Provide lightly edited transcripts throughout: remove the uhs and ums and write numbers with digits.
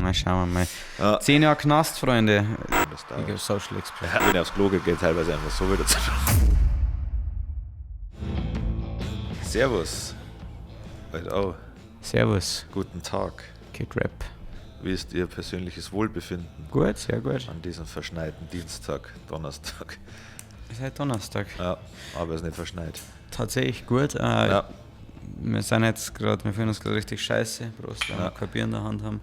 Na, schauen wir mal. Ja. 10 Jahre Knast, Freunde. Das dauert. Ich glaub, Social Experiment. Wenn ich aufs Klo gehe, teilweise einfach so wieder zurück. Servus. Halt auch. Servus, Guten Tag. Kid Rap. Wie ist Ihr persönliches Wohlbefinden Gut, sehr gut. an diesem verschneiten Dienstag, Donnerstag? Ist halt Donnerstag. Ja, aber es ist nicht verschneit. Tatsächlich gut. Ja. Wir sind jetzt gerade, wir fühlen uns gerade richtig scheiße, bloß weil wir Ja. kein Bier in der Hand haben.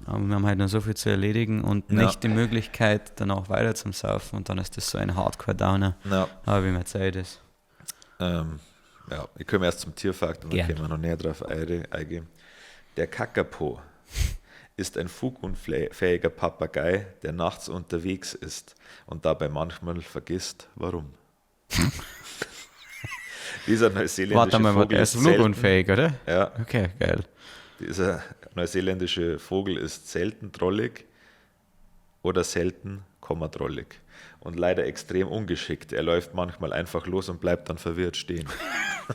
Aber wir haben halt noch so viel zu erledigen und Ja. nicht die Möglichkeit, danach weiter zum Saufen. Und dann ist das so ein Hardcore-Downer. Ja. Aber wie mir Zeit ist. Ja, ich komme erst zum Tierfakt und dann Gern. können wir noch näher drauf eingehen. Der Kakapo ist ein flugunfähiger Papagei, der nachts unterwegs ist und dabei manchmal vergisst, warum. Dieser neuseeländische Warte mal, Vogel er ist ist selten, flugunfähig, oder? ja, Okay, geil. dieser neuseeländische Vogel ist selten drollig oder selten, Komma, drollig und leider extrem ungeschickt. Er läuft manchmal einfach los und bleibt dann verwirrt stehen.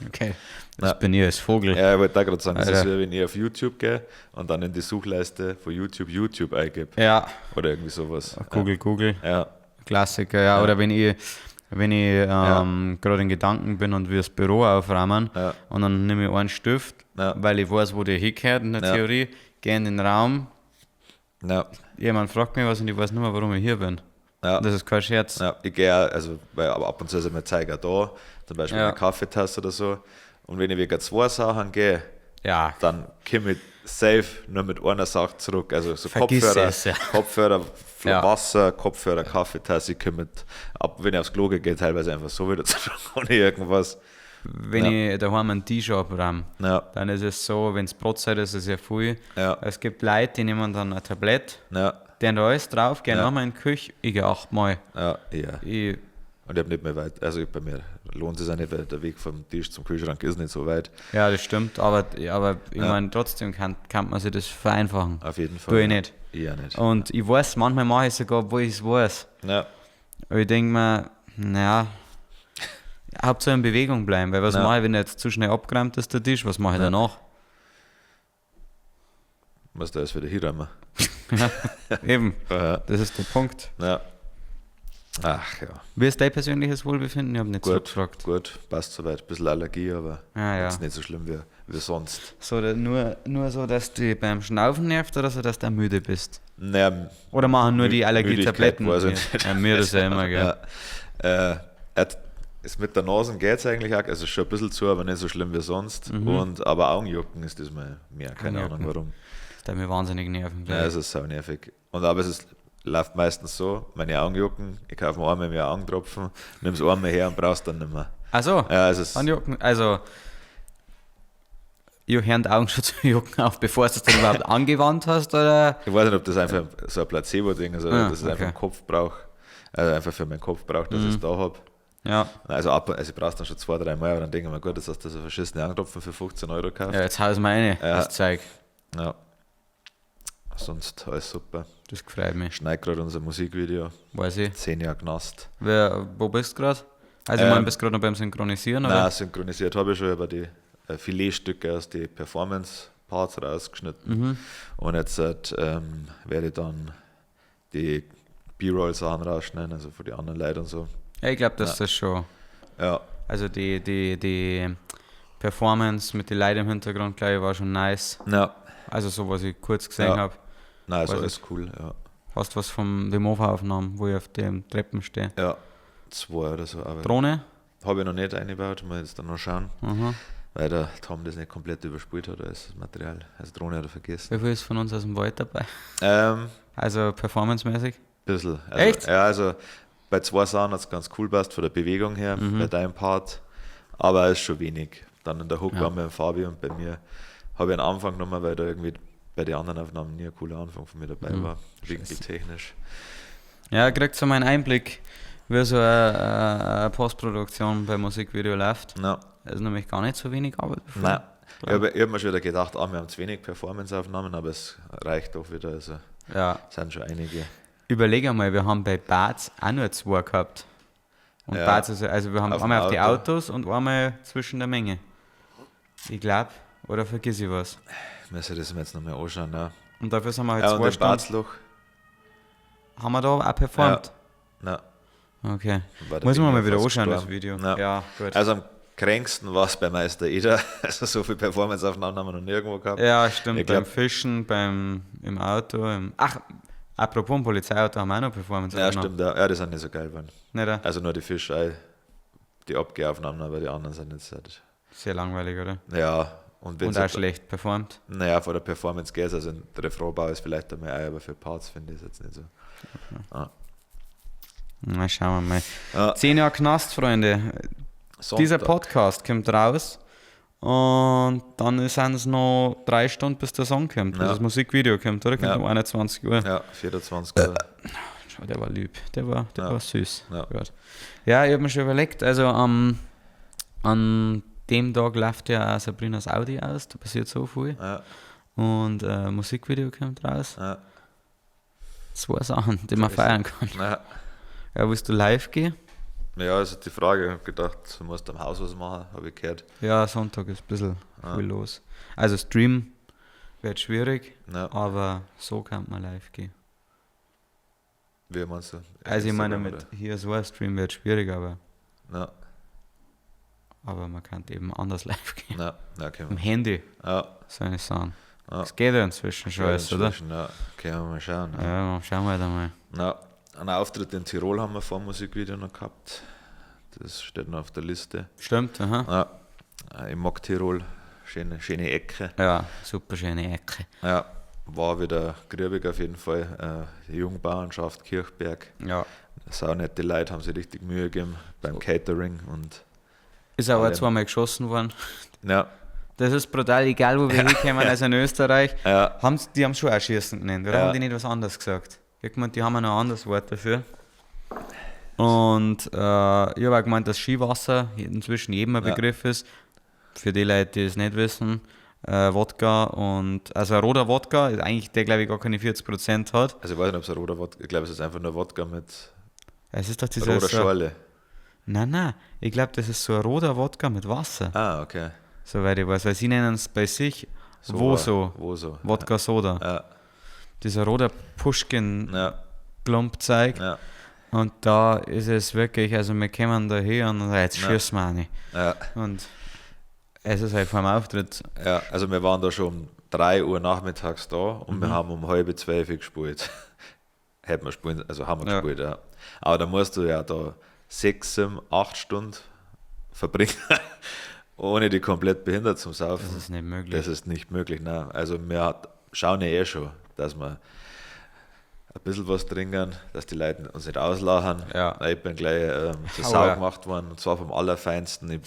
Okay. Das bin ich als Vogel. Ja, ich wollte da gerade sagen, das ist Alter. wie wenn ich auf YouTube gehe und dann in die Suchleiste von YouTube YouTube eingebe. Ja. Oder irgendwie sowas. Google, Google. Ja. Klassiker, ja. Oder wenn ich gerade in Gedanken bin und wir das Büro aufräumen Ja. und dann nehme ich einen Stift, Ja. weil ich weiß, wo der hingehört in der Ja. Theorie, gehe in den Raum, Ja. jemand fragt mich was und ich weiß nicht mehr, warum ich hier bin. Ja. Das ist kein Scherz. Ja, ich gehe auch, also, weil aber ab und zu ist mein Zeiger da, zum Beispiel Ja. eine Kaffeetasse oder so. Und wenn ich wegen zwei Sachen gehe, Ja. dann komme ich safe nur mit einer Sache zurück. Also so Vergiss Kopfhörer, es, ja. Kopfhörer, Ja. Wasser, Kopfhörer, Kaffeetasse. Ich komme mit, ab, wenn ich aufs Klo gehe, teilweise einfach so wieder zurück, ohne irgendwas. Wenn ich daheim einen Tisch abräume, Ja. dann ist es so, wenn es Brotzeit ist, ist es ja viel. Ja. Es gibt Leute, die nehmen dann ein Tablett, Ja, die haben da alles drauf, gehen Ja. nochmal in die Küche, ich gehe achtmal. ja, ja. Ich, Und ich habe nicht mehr weit, also bei mir lohnt es auch nicht, weil der Weg vom Tisch zum Kühlschrank ist nicht so weit. ja, das stimmt, aber ich Ja. meine, trotzdem kann man sich das vereinfachen. Auf jeden Fall. Tue ich nicht. Ich auch nicht. Und ich weiß, manchmal mache ich es sogar, obwohl ich es weiß. Ja, Aber ich denke mir, naja, Hauptsache in Bewegung bleiben, weil was Ja. mache ich, wenn jetzt zu schnell abgeräumt ist, der Tisch, was mache ich danach? muss da alles wieder hinräumen. Eben, Ja. das ist der Punkt. Ja. Ach ja, Wie ist dein persönliches Wohlbefinden? Ich habe nicht gut, zurückgefragt. gut, passt soweit. Bisschen Allergie, aber Ah, ja. ist nicht so schlimm wie sonst. So, nur so, dass du beim Schnaufen nervt oder so, dass du müde bist? Naja, Oder machen nur die Müdigkeit Allergietabletten? weiß ich nicht. Ja, mir das ja immer, gell. Ja. Ist mit der Nase geht es eigentlich auch, also schon ein bisschen zu, aber nicht so schlimm wie sonst. Und, aber Augenjucken ist das mal mehr, keine Ahnung Mhm. Augenjucken. warum. Das tut mir wahnsinnig nerven. glaub Ja, ich. es ist sau nervig. Und aber es ist, läuft meistens so, meine Augen jucken, ich kaufe mir einmal mehr Augentropfen, nimm's einmal her und brauchst dann nicht mehr. Ach so. Ja, es ist, Anjucken, also ihr hören die Augen schon zu jucken auf, bevor du es dann überhaupt angewandt hast, oder? ich weiß nicht, ob das einfach so ein Placebo-Ding ist oder Ah, ob das einfach okay. im Kopf brauche. Also einfach für meinen Kopf brauche, dass ich es da habe. Ja. Also, also ich brauch's dann schon zwei, drei Mal, aber dann denke ich mir, gut, jetzt hast du so verschissene Augentropfen für 15 Euro gekauft. Ja, jetzt hau es mir rein, Ja. das Zeug. Ja. Sonst alles super. Das gefreut mich. Schneid gerade unser Musikvideo. Weiß ich. 10 Jahre Knast. Wo bist du gerade? Also, ich meine, bist du gerade noch beim Synchronisieren, oder? Nein, synchronisiert habe ich schon über die Filetstücke aus den Performance-Parts rausgeschnitten. Und jetzt werde ich dann die B-Roll-Sachen rausschneiden, also für die anderen Leute und so. Ja, ich glaube, dass das schon. Ja, Also, die Performance mit den Leuten im Hintergrund, glaube ich, war schon nice. ja. Also, so was ich kurz gesehen Ja. habe. Nein, also Weiß alles cool, ja. Hast du was vom Vimofa-Aufnahmen, wo ich auf den Treppen stehe? Ja, zwei oder so. Aber Drohne? habe ich noch nicht eingebaut, muss jetzt dann noch schauen, Mhm. weil der Tom das nicht komplett überspielt hat, als das Material. Also Drohne hat er vergessen. Wie viel ist von uns aus dem Wald dabei? Also performancemäßig? Bisschen. Also, Echt? Ja, also bei zwei Sachen hat es ganz cool passt von der Bewegung her, bei deinem Part, aber es ist schon wenig. Dann in der Hook waren wir beim Fabi und bei mir habe ich einen Anfang genommen, weil da irgendwie bei den anderen Aufnahmen nie ein cooler Anfang von mir dabei war, winkeltechnisch. Ja, kriegt so meinen Einblick, wie so eine Postproduktion beim Musikvideo läuft. Ja. Das ist nämlich gar nicht so wenig Arbeit. dafür. Nein. Ich habe hab mir schon wieder gedacht, ah, wir haben zu wenig Performance-Aufnahmen, aber es reicht doch wieder. Also Ja. es sind schon einige. Überleg einmal, wir haben bei Barts auch nur zwei gehabt. Und Ja. Barts, also wir haben Auf dem einmal auf die Auto. Autos und einmal zwischen der Menge. Ich glaube, oder vergiss ich was? Müssen das mir jetzt nochmal anschauen. Ja. Und dafür sind wir halt Ja, und 2 im Stunden. Batzloch. Haben wir da auch performt? Ja. Okay. War der Muss man Benny mal wieder fast anschauen, das gestorben. Video. Ja. Ja, gut. Also am kränksten war es bei Meister Eder. Also so viel Performance-Aufnahmen haben wir noch nirgendwo gehabt. Ja, stimmt. Ich Beim glaub- Fischen, im Auto. Ach, apropos im Polizeiauto haben wir auch noch Performance Ja, aufgenommen. stimmt. Ja, ja, die sind nicht so geil geworden. Nicht, oder? Also nur die Fischei, die Abgehaufnahmen, aber die anderen sind jetzt halt. Sehr langweilig, oder? Ja, und wenn Und auch schlecht performt. Naja, vor der Performance geht es, also ein Refrainbau ist vielleicht einmal auch, aber für Parts finde ich es jetzt nicht so. Okay. Ah. Na, schauen wir mal. Ja. 10 Jahre Knast, Freunde. Sonntag. Dieser Podcast kommt raus und dann sind es noch 3 Stunden, bis der Song kommt, bis Ja. das Musikvideo kommt, oder? Kommt Ja. um 21 Uhr. Ja, 24 Uhr. Schau, der war lieb, der war süß. Ja. Gut. Ja, ich hab mir schon überlegt, also an dem Tag läuft ja auch Sabrinas Audi aus, da passiert so viel. Ja. Und Musikvideo kommt raus. Ja. 2 Sachen, die man feiern kann. Ja. Ja, willst du live gehen? Ja, das ist die Frage. Ich hab gedacht, du musst am Haus was machen, hab ich gehört. Ja, Sonntag ist ein bisschen Ja. viel los. Also Stream wird schwierig, Ja. aber so kann man live gehen. Wie meinst du? Also ich meine Instagram, mit oder? hier so ein Stream wird schwierig, aber Ja. aber man kann eben anders live gehen. Ja, ja, okay. Am Handy. Ja. Soll ich sagen. Ja. Das geht ja inzwischen schon Ja, alles, oder? inzwischen, ja. Können wir mal schauen. Ja, schauen wir halt einmal. Ja, einen Auftritt in Tirol haben wir vor dem Musikvideo noch gehabt. Das steht noch auf der Liste. Stimmt, aha. Ja, ich mag Tirol. Schöne, schöne Ecke. Ja, super schöne Ecke. Ja, war wieder grübig auf jeden Fall. Die Jungbauernschaft Kirchberg. Ja. Sau nette Leute, haben sich richtig Mühe gegeben beim Catering. Und ist auch allem. zweimal geschossen worden. Ja. Das ist brutal, egal wo wir hinkommen, also in Österreich. Ja. Die haben schon auch Schießen genannt, oder? Ja. Haben die nicht was anderes gesagt? Ich hab gemeint, die haben ja noch ein anderes Wort dafür. Und ich hab auch gemeint, dass Skiwasser inzwischen jedem ein Ja. Begriff ist. Für die Leute, die es nicht wissen, Wodka und, also ein roter Wodka ist eigentlich der, glaub ich, gar keine 40% hat. Also ich weiß nicht, ob es ein roter Wodka, ich glaub, es ist einfach nur Wodka mit Es ist doch dieser roter so Schorle. Nein, nein, ich glaub, das ist so ein roter Wodka mit Wasser. Ah, okay. Soweit ich weiß, weil sie nennen es bei sich Soda. Woso. Woso. Wodka Soda. Ja. Dieser roter Puschkin Ja. Klumpzeug. Ja. Und da ist es wirklich, also wir kommen da her und jetzt Ja. schießen wir eine. Ja. Und es ist halt vor dem Auftritt. Ja, also wir waren da schon um 3 Uhr nachmittags da und wir haben um 11:30 gespielt. Hätten wir spielen, also haben wir Ja. gespielt, ja. Aber da musst du ja da 6, 7, 8 Stunden verbringen, ohne die komplett behindert zum Saufen. Das ist nicht möglich. Das ist nicht möglich, nein. Also wir schauen ja eh schon, dass wir ein bisschen was trinken, dass die Leute uns nicht auslachen. Ja. Ich bin gleich zur Aua. Sau gemacht worden, und zwar vom Allerfeinsten. Ich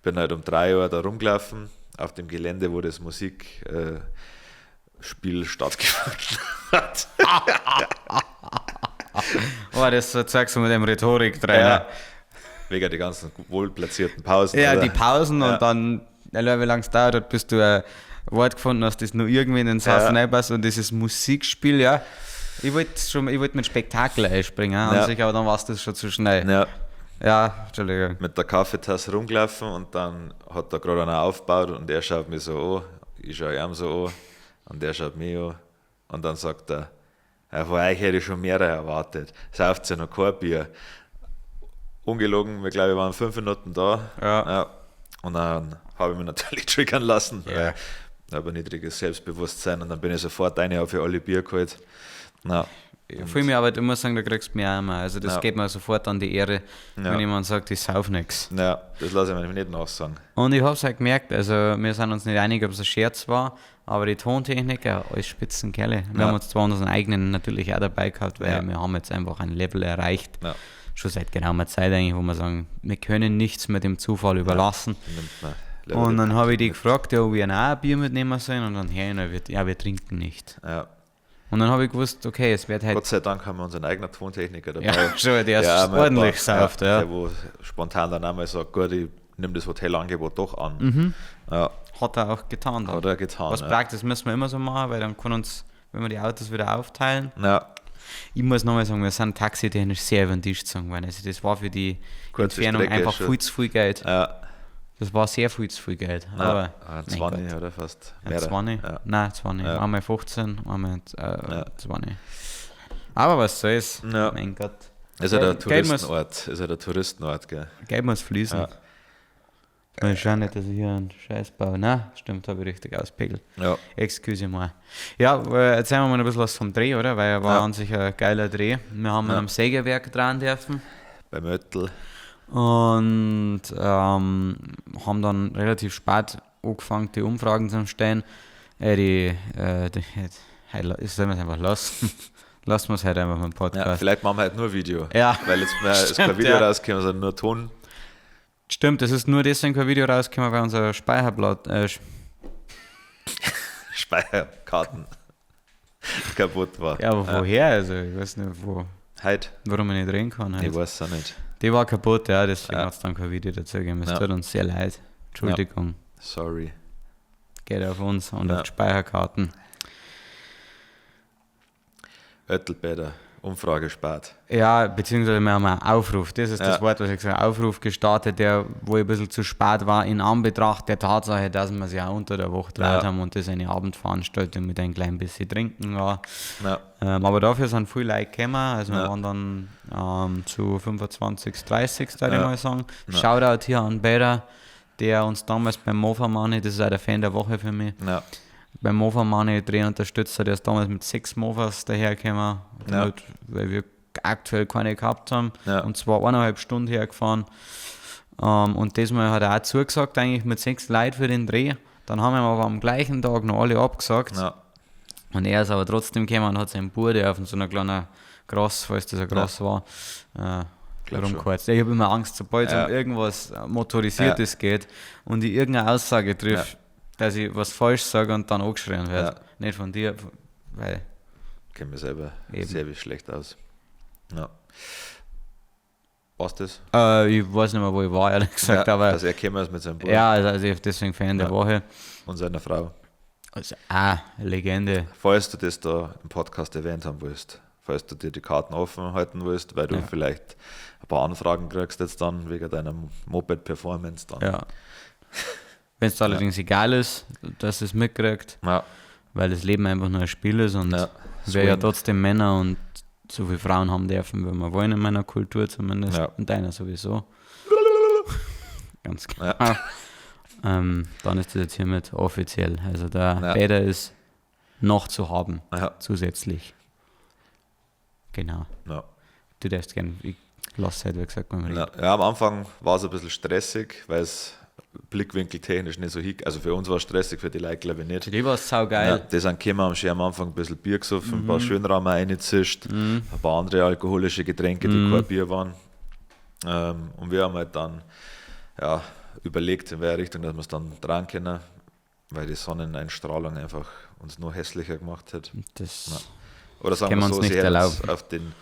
bin halt um 3 Uhr da rumgelaufen, auf dem Gelände, wo das Musikspiel stattgefunden hat. Oh, das zeigst du mit dem Rhetoriktrainer. Ja. Wegen die ganzen wohlplatzierten Pausen. Ja, oder? die Pausen Ja. und dann, allein wie lange es dauert hat, bis du ein Wort gefunden hast, das nur irgendwie in den Satz Ja. reinpasst und dieses Musikspiel, ja. Ich wollte schon, ich wollte mit Spektakel einspringen, an Ja. sich, aber dann war es das schon zu schnell. Ja. Ja, Entschuldigung. Mit der Kaffeetasse rumgelaufen und dann hat da gerade einer aufgebaut und er schaut mich so an, ich schaue ihm so an und er schaut mich an und dann sagt er, ja, von euch hätte ich schon mehrere erwartet, sauft ja noch kein Bier. Ungelogen, wir glaube ich waren 5 Minuten da. Ja. Ja. Und dann habe ich mich natürlich triggern lassen. Ja. Ich habe ein niedriges Selbstbewusstsein und dann bin ich sofort eine auf alle Bier geholt. Na. Ich fühle mich aber, ich muss sagen, da kriegst du mich auch immer. Also das Ja. geht mir sofort an die Ehre, Ja. wenn jemand sagt, ich sauf nix. Ja, das lasse ich mir nicht nachsagen. Und ich hab's halt gemerkt, also wir sind uns nicht einig, ob es ein Scherz war, aber die Tontechniker, alles Spitzenkerle. Wir Ja. haben uns zwar unseren eigenen natürlich auch dabei gehabt, weil Ja. wir haben jetzt einfach ein Level erreicht, Ja. schon seit geraumer Zeit eigentlich, wo wir sagen, wir können nichts mehr dem Zufall überlassen. Nimmt man Level Und dann mit. habe ich die gefragt, ja, ob ich auch ein Bier mitnehmen sollen und dann her, ja, wir trinken nicht. Ja. Und dann habe ich gewusst, okay, es wird halt Gott sei Dank haben wir unseren eigenen Tontechniker dabei. Ja, schon, der ist auch mal ein ordentlich paar- sauft, ja. Der, wo spontan dann einmal sagt, gut, ich nehme das Hotelangebot doch an. Ja. Hat er auch getan dann. Hat er getan, Was ja. praktisch, das müssen wir immer so machen, weil dann können uns, wenn wir die Autos wieder aufteilen. Ja. Ich muss nochmal sagen, wir sind taxitechnisch sehr über den Tisch gezogen worden. Also das war für die Kurze Entfernung Strecke einfach schon. viel zu viel Geld. Ja. Das war sehr viel zu viel Geld. Nein, Aber ein mein 20 Gott. oder fast. Ja, Mehrere. 20? Ja. Nein, 20. Ja. Einmal 15, einmal Ja. 20. Aber was soll's? Ja. Mein Gott. Ist ja der Geld muss- Touristenort. Ist ja der Touristenort, gell? Geld muss fließen. Ja. Mal schauen nicht, dass ich hier einen Scheiß baue. Nein, stimmt, habe ich richtig auspegelt. Ja. Excuse moi. Ja, erzählen wir mal ein bisschen was vom Dreh, oder? Weil er war Ja. an sich ein geiler Dreh. Wir haben Ja. am Sägewerk dran dürfen Beim Öttl. und haben dann relativ spät angefangen, die Umfragen zu stellen. Sollen wir es einfach lassen? Lassen wir es heute einfach mit dem Ja, Podcast. vielleicht machen wir halt nur Video. Ja. Weil jetzt mal, ist kein Stimmt, Video ja. rausgekommen, sondern nur Ton. Stimmt, es ist nur deswegen kein Video rausgekommen, weil unser Speicherblatt, Speicherkarten kaputt war. ja, aber woher? Also, ich weiß nicht, wo, Heute? warum ich nicht reden kann. Halt. Ich weiß es auch nicht. Die war kaputt, ja, deswegen Ja. hat es dann kein Video dazu gegeben. Es Ja. tut uns sehr leid. Entschuldigung. Sorry. Geht auf uns und Ja. auf die Speicherkarten. Öttelbäder. Umfrage spart. Ja, beziehungsweise wir haben einen Aufruf, das ist das Ja. Wort, was ich gesagt habe, Aufruf gestartet, der, wo ich ein bisschen zu spät war, in Anbetracht der Tatsache, dass wir es ja auch unter der Woche gedreht Ja. haben und das eine Abendveranstaltung mit ein klein bisschen Trinken war. Ja. Aber dafür sind viele Leute gekommen, also wir Ja. waren dann zu 25, 30, würde ich Ja. mal sagen. Ja. Shoutout hier an Beda, der uns damals beim Mofa Money, das ist auch der Fan der Woche für mich, Ja. beim Mofa Money Dreh unterstützt hat, der ist damals mit 6 Mofas dahergekommen, Ja. halt, weil wir aktuell keine gehabt haben. Ja. Und zwar 1,5 Stunden hergefahren. Und diesmal hat er auch zugesagt, eigentlich mit 6 Leuten für den Dreh. Dann haben wir aber am gleichen Tag noch alle abgesagt. Ja. Und er ist aber trotzdem gekommen und hat seinen Bruder auf so einer kleinen Gras, falls das ein Gras war, Glaub schon. rumgeheizt. Ich habe immer Angst, sobald es Ja. um irgendwas Motorisiertes geht und ich irgendeine Aussage triff, dass ich was falsch sage und dann angeschrien werde. Ja. Nicht von dir, weil. Kennt mich selber Eben. sehr wie schlecht aus. Ja. Passt das? Ich weiß nicht mehr, wo ich war, ehrlich gesagt, ja, aber. Also er käme es mit seinem Bruder Ja, also ich deswegen Fan der Ja. Woche. und seiner Frau. Also, Legende. Falls du das da im Podcast erwähnt haben willst, falls du dir die Karten offen halten willst, weil du Ja. vielleicht ein paar Anfragen kriegst jetzt dann wegen deiner Moped-Performance dann. Ja. Wenn es allerdings egal ist, dass es mitkriegt, Ja. weil das Leben einfach nur ein Spiel ist und Ja. wir ja Swing. trotzdem Männer und so viele Frauen haben dürfen, wenn wir wollen, in meiner Kultur zumindest. Ja. Und deiner sowieso. Ganz klar. Ja. Dann ist das jetzt hiermit offiziell. Also der Ja. Bäder ist noch zu haben, Ja. zusätzlich. Genau. Ja. Du darfst gerne, ich lasse halt, wie gesagt, beim Reden. Ja, ja, am Anfang war es ein bisschen stressig, weil es blickwinkeltechnisch nicht so hick. Also für uns war es stressig, für die Leute glaube ich nicht. Für die war es saugeil. Ja, die sind gekommen, haben schon am Anfang ein bisschen Bier gesoffen, ein paar Schönrahmen reingezischt, ein paar andere alkoholische Getränke, die kein Bier waren. Und wir haben halt dann ja, überlegt, in welche Richtung dass wir es dann dran können, weil die Sonneneinstrahlung einfach uns nur hässlicher gemacht hat. Das Oder sagen Können wir wir so, uns sie nicht hat uns erlauben. auf den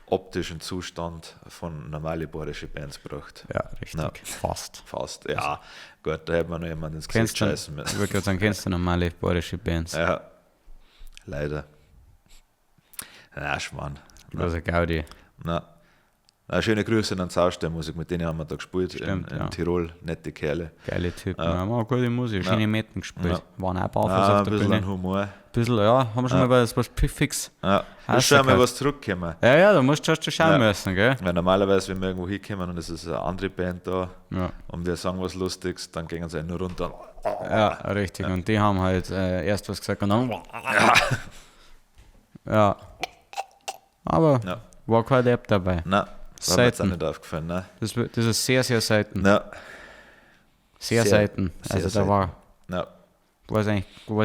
optischen Zustand von normale bayerische Bands gebracht. ja, richtig. Ja. Fast. Fast, ja. Gut, da hätte man noch jemand ins Kennst Gesicht du, scheißen ich müssen. wollte gerade sagen, kennst du normale bayerische Bands? Ja, leider. Na, Schmarrn. Bloß eine Gaudi. Na. Na, schöne Grüße an Zausteinmusik, mit denen haben wir da gespielt Stimmt, in ja. Tirol. Nette Kerle. Geile Typen. Ja. Haben auch gute Musik, schöne Metten gespielt. Ja. Waren auch barfuß Ah, auf ein der bisschen Bühne. an Humor. Bisschen, ja, haben schon mal was, was Pfiffiges. Ja. Hast Ist schon du einmal gehabt. was zurückgekommen. Ja, ja, da musst du schon schauen Ja. müssen, gell? Weil normalerweise, wenn wir irgendwo hinkommen und es ist eine andere Band da Ja. und wir sagen was Lustiges, dann gehen sie nur runter. Ja, richtig. Und die haben halt erst was gesagt und dann. Ja. Aber Ja. war kein Depp dabei. Nein, war mir jetzt auch Selten. nicht aufgefallen. Nein. Das ist sehr, sehr selten. Nein. Sehr, sehr- selten. sehr Also da selten. war, Nein. weiß ich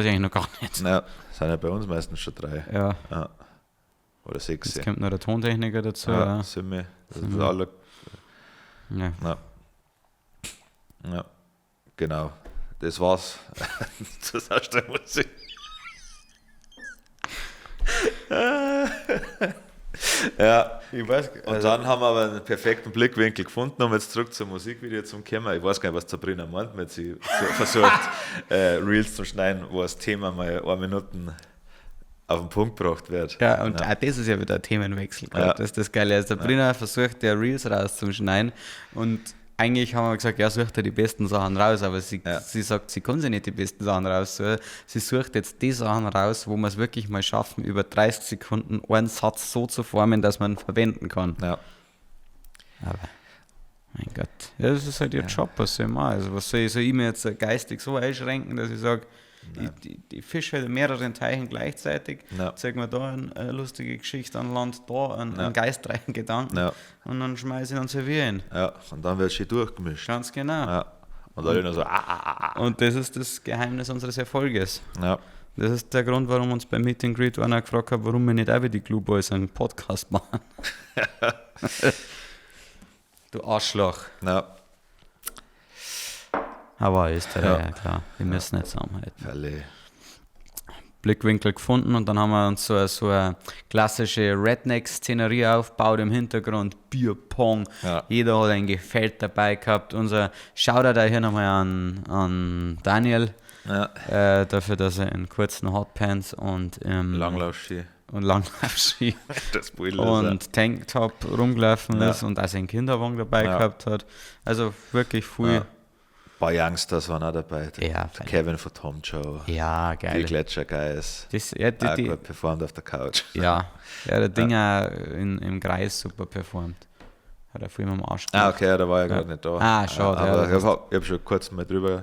eigentlich noch gar nicht. Nein. Sind ja bei uns meistens schon drei. Ja, Ja. Oder sechs. jetzt kommt noch der Tontechniker dazu. Ja, Ja. sind wir. Das sind alle. Ja. Ja. Ja. Genau. Das war's. Zur Musik. Ja, Ich weiß, und dann haben wir aber einen perfekten Blickwinkel gefunden, um jetzt zurück zum Musikvideo zu kommen. Ich weiß gar nicht, was Sabrina meint, wenn sie versucht, Reels zu schneiden, wo das Thema mal 1 Minute auf den Punkt gebracht wird. Ja, und auch das ist ja wieder ein Themenwechsel. grad. Ja. Das ist das Geile. Also Sabrina versucht ja Reels rauszuschneiden und eigentlich haben wir gesagt, ja, such dir die besten Sachen raus, aber sie, Ja. sie sagt, sie kann sich nicht die besten Sachen raussuchen. Sie sucht jetzt die Sachen raus, wo wir es wirklich mal schaffen, über 30 Sekunden einen Satz so zu formen, dass man ihn verwenden kann. Ja. Aber, mein Gott. Ja, das ist halt ihr Job, was soll ich machen? Also, was soll ich mir jetzt geistig so einschränken, dass ich sage, ich fische halt in mehreren Teichen gleichzeitig, Ja. zeig mir da eine lustige Geschichte an Land, da einen, Ja. einen geistreichen Gedanken Ja. und dann schmeiße ich ihn und serviere ihn. Ja. Und dann wird schön durchgemischt. Ganz genau. Ja. Und alle nur so, ah, ah, ah, Und das ist das Geheimnis unseres Erfolges. ah. Ja. Das ist der Grund, warum uns beim Meet and Greet einer gefragt hat, warum wir nicht auch wie die Glue Boys einen Podcast machen. Du Arschloch. Ja. Aber Österreich, Ja. ja klar. Wir müssen nicht zusammenhalten. Fälle. Blickwinkel gefunden und dann haben wir uns so eine klassische Redneck-Szenerie aufgebaut im Hintergrund, Bierpong. Ja. Jeder hat ein Gefällt dabei gehabt. Unser Shoutout auch hier nochmal an Daniel Ja. dafür, dass er in kurzen Hotpants und im Langlaufski. und Langlaufski Das Bild ist und Tanktop rumgelaufen Ja. ist und auch seinen Kinderwagen dabei Ja. gehabt hat. Also wirklich viel. Ja. Ein paar Youngsters waren auch dabei. Der, Ja, der fein. Kevin von Tom Joe. Ja, Die geil. Gletscher Guys. Das, ja, die, Auch die, gut performt auf der Couch. ja, ja, der Ding auch im Kreis super performt. Hat er viel mit dem Arsch Ah, gemacht. okay, ja, da war ich gerade nicht da. Ah, schade, Aber ja, ich das habe hab schon kurz mal drüber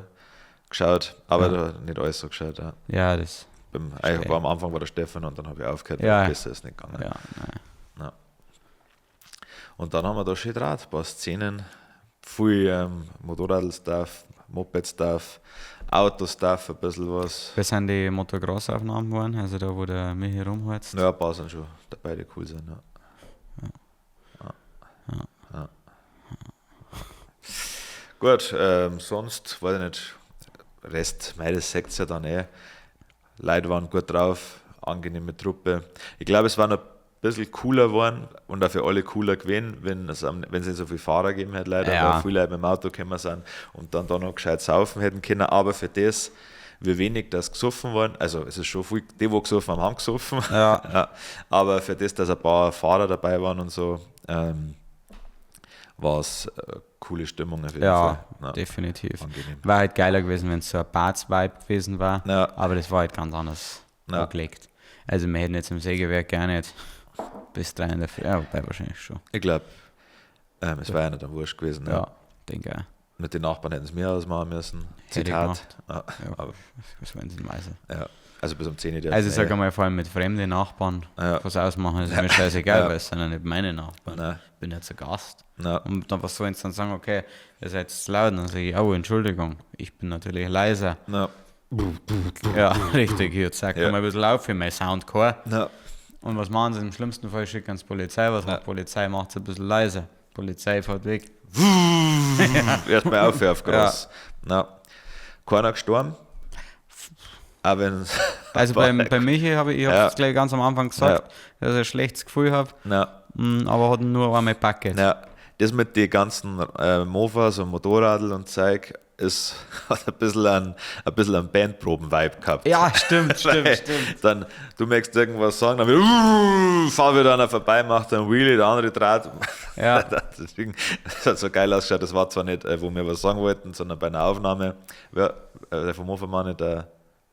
geschaut, aber da nicht alles so geschaut. Ja. Ja, das. Ich war am Anfang war der Stefan und dann habe ich aufgehört, Ja. weil besser ist nicht gegangen. Ja, nein. Ja. Und dann haben wir da schön draht, ein paar Szenen, viel Motorradl-Stuff, Moped-Stuff, Auto-Stuff, ein bisschen was. Wir sind die Motocross-Aufnahmen geworden, also da, wo der Michi rumheizt. Ja, ein paar sind schon dabei, die cool sind. Ja. Ja. Ja. Gut, sonst weiß ich nicht, Rest, mei, das seht's ja dann eh. Leute waren gut drauf, angenehme Truppe. Ich glaube, es war noch ein bisschen cooler geworden und auch für alle cooler gewesen, wenn es nicht so viele Fahrer gegeben hätte, leider, Ja. weil viele Leute mit dem Auto gekommen sind und dann da noch gescheit saufen hätten können. Aber für das, wie wenig das gesoffen worden, also es ist schon viel, die, die gesoffen haben, haben gesoffen. Ja. Ja, aber für das, dass ein paar Fahrer dabei waren und so, war es coole Stimmung auf jeden Ja, Fall. Ja, definitiv. angenehm. War halt geiler gewesen, wenn es so ein Barts-Vibe gewesen war. Ja. Aber das war halt ganz anders Ja. angelegt. Also wir hätten jetzt im Sägewerk gar nicht bis 3 in der Früh, ja, wobei wahrscheinlich schon. Ich glaube, es war ja nicht am Wurscht gewesen. Ja, Ja. denke auch. Mit den Nachbarn hätten es mir ausmachen müssen. Hätte ich Zitat. gemacht. Ja, Ja. aber, Was wollen sie denn weisen? ja. Also bis um 10 Uhr dürfen Also ich eh. sage einmal, vor allem mit fremden Nachbarn Ja. was ausmachen, ist mir scheißegal, Ja. weil es sind ja nicht meine Nachbarn. Nein. Ich bin ja zu Gast. Nein. Und dann, was sollen sie dann sagen, okay, ihr seid zu laut. Und dann sage ich, oh, Entschuldigung, ich bin natürlich leiser. Ja. Ja, richtig, hier, zeig Ja. mal ein bisschen auf für mein Soundcore. Ja. Und was machen sie im schlimmsten Fall? Schicken sie Polizei. Was macht Polizei? Macht es ein bisschen leiser. Polizei fährt weg. Erstmal auf, auf groß. Ja. Keiner gestorben. Auch wenn Also bei Michi habe ich, ich Ja. es gleich ganz am Anfang gesagt, dass ich ein schlechtes Gefühl habe, Ja. aber hat ihn nur einmal gepackt. Ja, das mit den ganzen Mofas und Motorradl und Zeug ist, hat ein bisschen einen Bandproben-Vibe gehabt. Ja, stimmt, stimmt, Weil stimmt. Dann, du möchtest irgendwas sagen, dann wieder, fahr wieder einer vorbei, macht einen Wheelie, der andere dreht. Ja. Deswegen, das hat so geil ausgeschaut. Das war zwar nicht, wo wir was sagen wollten, sondern bei einer Aufnahme. Wer, der vom Mofa-Mann, der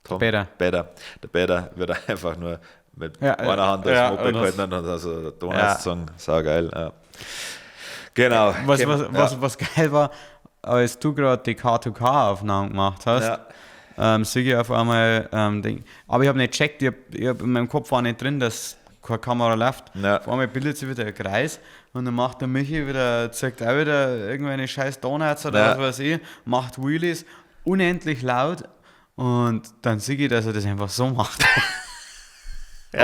Tom. Peter. Peter. Der Peter wird einfach nur mit Ja, einer Hand das ja, Moped und das- gehalten und hat also Donuts Ja. gezogen. Sau geil. Ja. Genau. Was, Käm- was, ja. was geil war, als du gerade die K2K-Aufnahmen gemacht hast, Ja. sehe ich auf einmal, Ding. Aber ich habe nicht gecheckt, ich hab in meinem Kopf war nicht drin, dass keine Kamera läuft. Ja. Auf einmal bildet sich wieder ein Kreis und dann macht der Michi wieder, zeigt auch wieder irgendwelche scheiß Donuts oder Ja. was weiß ich, macht Wheelies unendlich laut und dann sehe ich, dass er das einfach so macht.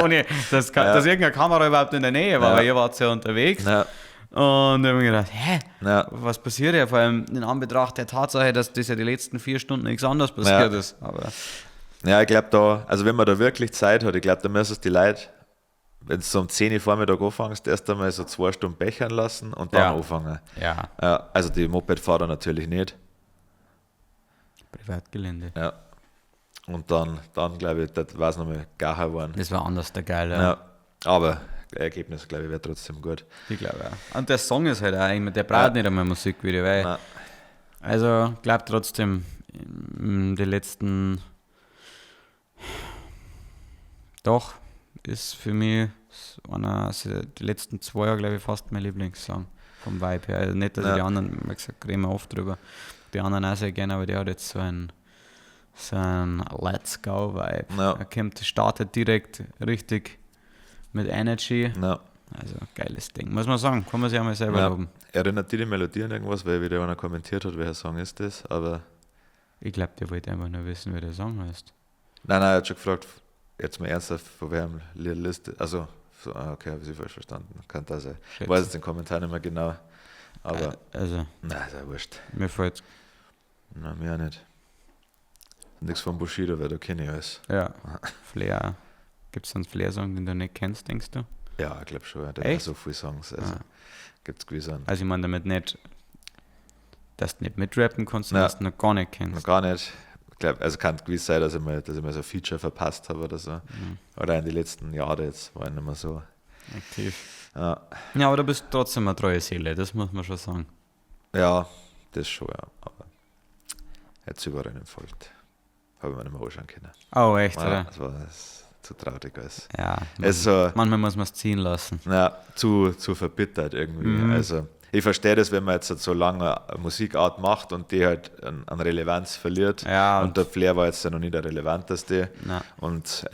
Ohne, dass, Ja. dass irgendeine Kamera überhaupt in der Nähe war, Ja. weil ihr wart ja unterwegs. Ja. Und dann habe ich mir gedacht, hä? Ja. Was passiert ja? Vor allem in Anbetracht der Tatsache, dass das ja die letzten 4 Stunden nichts anderes passiert Ja. ist. Aber Ja, ich glaube da, also wenn man da wirklich Zeit hat, ich glaube, da müssen es die Leute, wenn du so um 10 Uhr Vormittag anfängst, erst einmal so 2 Stunden bechern lassen und dann Ja. anfangen. ja, Ja, also die Mopedfahrer natürlich nicht. Privatgelände. Ja. Und dann glaube ich, das war es nochmal geiler geworden. Das war anders der geil. Ja. Ja. Aber Ergebnis, glaube ich, wäre trotzdem gut. Ich glaube auch. Und der Song ist halt auch, ich meine, der braucht nicht einmal Musikvideo, weil. Nein. Also, ich glaube trotzdem, die letzten. Doch, ist für mich einer, also die letzten 2 Jahre, glaube ich, fast mein Lieblingssong vom Vibe her. Also nicht, dass ich die anderen, wie gesagt, reden wir oft drüber, die anderen auch sehr gerne, aber der hat jetzt so ein Let's Go-Vibe. Ja. Er startet direkt richtig mit Energy. Ja. Also geiles Ding. Muss man sagen, kann man sich auch mal selber loben. Erinnert dich die Melodie an irgendwas, weil wieder einer kommentiert hat, welcher Song ist das, aber... Ich glaube, der wollte einfach nur wissen, wie der Song heißt. Nein, er hat schon gefragt, jetzt mal ernsthaft, von welchem Lied ist das? Also, so, okay, habe ich sie falsch verstanden. Kann das sein. Ich weiß jetzt den Kommentar nicht mehr genau. Aber... Also... Nein, ist ja wurscht. Mir fällt... Nein, mir auch nicht. Nichts von Bushido, weil da kenne ich alles. Ja, Fler. Gibt es einen Fler-Song, den du nicht kennst, denkst du? Ja, ich glaube schon. Der hat so viele Songs. Also gibt es gewiss einen. Also ich meine damit nicht, dass du nicht mitrappen kannst, sondern dass du noch gar nicht kennst. Noch gar nicht. Ich glaub, also kann gewiss sein, dass ich mal so ein Feature verpasst habe oder so. Mhm. Oder in den letzten Jahren jetzt war ich nicht mehr so aktiv. Ja. Ja, aber du bist trotzdem eine treue Seele, das muss man schon sagen. Ja, das schon, ja. Aber jetzt überall nicht folgt. Habe ich mir nicht mehr anschauen können. Oh, echt, ja, oder? Das war zu traurig alles. Ja, also, manchmal muss man es ziehen lassen. Ja, zu verbittert irgendwie. Mhm. Also, ich verstehe das, wenn man jetzt so lange eine Musikart macht und die halt an Relevanz verliert. Ja, und der Fler war jetzt ja noch nicht der relevanteste. Nein. Und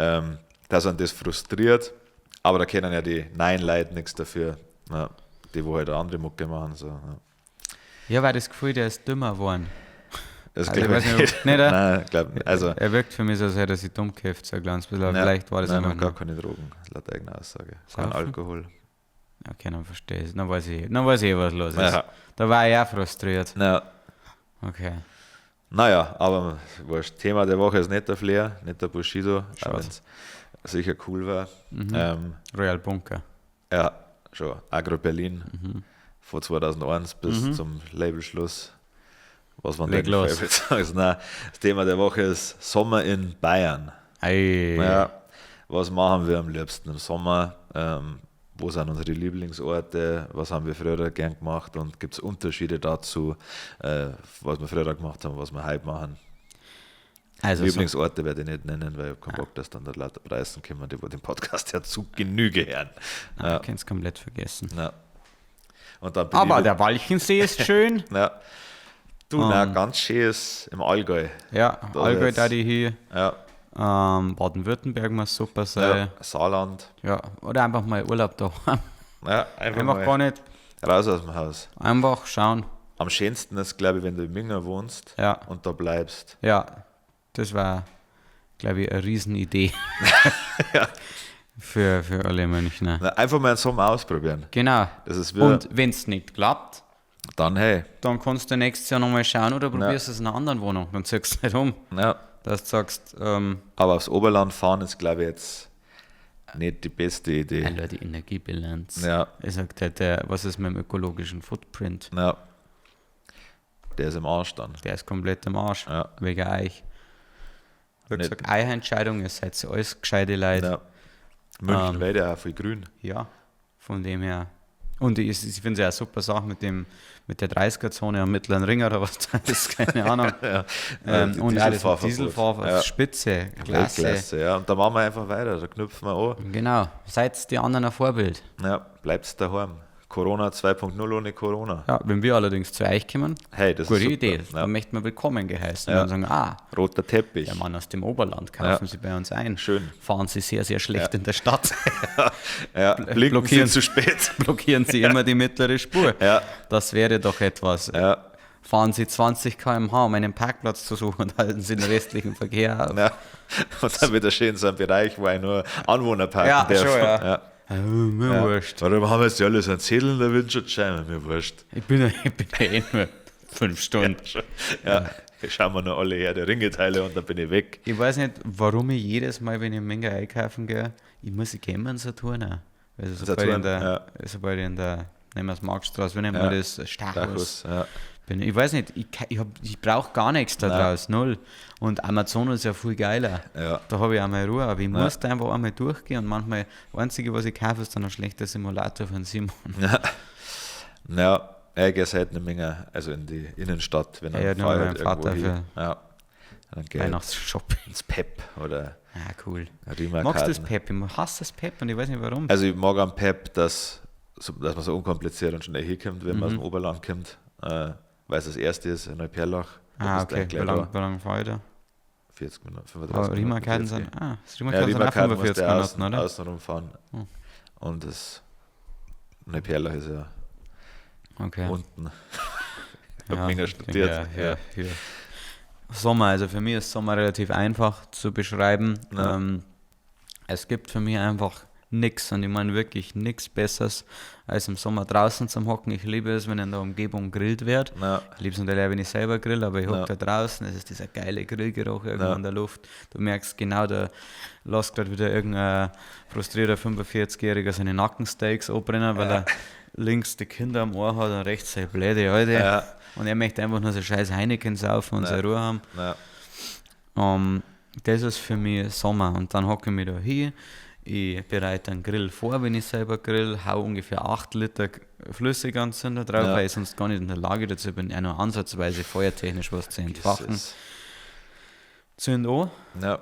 dass man das frustriert, aber da können ja die Nein-Leute nichts dafür. Ja, die, wo halt eine andere Mucke machen. So, ja. Ja, weil das Gefühl, der ist dümmer geworden. Das also glaube ich nicht. Nicht, Nein, glaub nicht. Also, er wirkt für mich so, als hätte er sich dumm gekifft, so ein kleines bisschen. Aber vielleicht war das nein, einfach gar keine Drogen, laut eigener Aussage. Kein Alkohol. Okay, dann verstehe ich. Dann weiß ich, was los ist. Ja. Da war ich auch frustriert. Ja. Okay. Naja, aber wurscht. Thema der Woche ist nicht der Fler, nicht der Bushido, auch wenn es sicher cool war. Mhm. Royal Bunker. Ja, schon. Aggro Berlin von 2001 bis zum Labelschluss. Was man Leg los. Nein, das Thema der Woche ist Sommer in Bayern. Ei. Ja, was machen wir am liebsten im Sommer? Wo sind unsere Lieblingsorte? Was haben wir früher gern gemacht? Und gibt es Unterschiede dazu, was wir früher gemacht haben, was wir heute machen? Also Lieblingsorte werde ich nicht nennen, weil ich habe keinen Bock, dass dann da lauter Preisen kommen, die den Podcast ja zu Genüge hören. Nein, ich kann es komplett vergessen. Ja. Und dann aber der Walchensee ist schön. Ja. Du, nein, ganz schön ist im Allgäu. Ja, da Allgäu da die hier. Ja. Baden-Württemberg muss super sein. Ja, Saarland. Ja, oder einfach mal Urlaub da. Ja, einfach mal gar nicht. Raus aus dem Haus. Einfach schauen. Am schönsten ist, glaube ich, wenn du in Minga wohnst und da bleibst. Ja, das war, glaube ich, eine Riesenidee. Ja. Für alle Münchner. Na, einfach mal einen Sommer ausprobieren. Genau. Das ist und wenn es nicht klappt, dann hey. Dann kannst du nächstes Jahr nochmal schauen oder probierst es in einer anderen Wohnung. Dann ziehst du nicht um. Ja. Dass du sagst, aber aufs Oberland fahren ist, glaube ich, jetzt nicht die beste Idee. Alter, die Energiebilanz. Ja. Ich sag halt, was ist mit dem ökologischen Footprint? Ja. Der ist im Arsch dann. Der ist komplett im Arsch. Ja. Wegen euch. Wie gesagt, eure Entscheidung, ihr seid alles gescheite Leute. Ja. München wäre ja auch viel grün. Ja, von dem her. Und ich finde es ja eine super Sache mit der 30er-Zone am Mittleren Ring oder was das ist, keine Ahnung. Ja. Und alles mit Dieselfahrverbot. Ja. Spitze, klasse. Weltklasse, ja. Und da machen wir einfach weiter, da knüpfen wir an. Genau, seid die anderen ein Vorbild. Ja, bleibt's daheim. Corona 2.0 ohne Corona. Ja, wenn wir allerdings zu euch kommen, hey, das gute ist super. Idee. Ja. Da möchten wir willkommen geheißen. Ja. Und sagen, roter Teppich. Der Mann aus dem Oberland, kaufen Sie bei uns ein. Schön. Fahren Sie sehr, sehr schlecht in der Stadt. Ja, blinken Sie zu spät. Blockieren Sie immer die mittlere Spur. Ja. Das wäre doch etwas. Ja. Fahren Sie 20 km/h, um einen Parkplatz zu suchen und halten Sie den restlichen Verkehr auf. Ja. Und dann wieder schön so ein Bereich, wo ich nur Anwohner parken ja, darf. Schon, ja. Ja. Oh, mir ja. wurscht. Warum haben jetzt die alle so einen Zettel in der Windschutzscheibe? Mir wurscht. Ich bin ja eh nur 5 Stunden. Ja, ich schaue mir nur alle her, die Ringeteile und dann bin ich weg. Ich weiß nicht, warum ich jedes Mal, wenn ich in Minga einkaufen gehe, ich gehe immer in Saturn. Also sobald ich in der, nehmen wir es Marktstraße, wir nehmen wir das Stachus, ja. Bin, ich weiß nicht, ich brauche gar nichts da draus, null. Und Amazon ist ja viel geiler. Ja. Da habe ich auch mal Ruhe, aber ich muss da einfach einmal durchgehen und manchmal, das Einzige, was ich kaufe, ist dann ein schlechter Simulator von Simon. Ja, ja, ich gehe selten nicht mehr, also in die Innenstadt, wenn Ja, dann nur fahre mit ich halt meinem Vater irgendwo hin. für Ja. Dann gehe ich Weihnachtsshopping. ins Pep oder Ah, cool. Riemerkarten. Magst du das Pep? Ich hasse das Pep und ich weiß nicht warum. Also ich mag am Pep, dass man so unkompliziert und schnell hinkommt, wenn man aus dem Oberland kommt, weil es das erste ist in Neuperlach. Da Ah, bist du okay. eigentlich Wie gleich lange da. lang fahre ich da? 40 Minuten, 35 Aber Minuten. Riemerkarten 40. sind, das Ja, Riemerkarten sind auch Riemerkarten musst 45 du Minuten, außen, oder? außen rumfahren. Und das Neuperlach ist ja Okay. unten. Ich hab Ja, mega ich studiert. denke, ja, ja, ja. Sommer, also für mich ist Sommer relativ einfach zu beschreiben. Ja. Es gibt für mich einfach nichts und ich meine wirklich nichts Besseres, als im Sommer draußen zum Hocken. Ich liebe es, wenn in der Umgebung grillt wird. Ja. Ich liebe es natürlich auch, wenn ich selber grill, aber ich hocke Ja. da draußen, es ist dieser geile Grillgeruch irgendwo Ja. in der Luft. Du merkst genau, da lässt gerade wieder irgendein frustrierter 45-Jähriger seine Nackensteaks abbrennen, weil er links die Kinder am Ohr hat und rechts seine blöde Alte. Ja. Und er möchte einfach nur so scheiß Heineken saufen und Ja. seine Ruhe haben. Ja. Das ist für mich Sommer. Und dann hocke ich mich da hin, ich bereite einen Grill vor, wenn ich selber grill, hau ungefähr 8 Liter Flüssiganzünder drauf, Ja. weil ich sonst gar nicht in der Lage dazu bin, auch nur ansatzweise feuertechnisch was zu entfachen. Jesus. Zünd an Ja.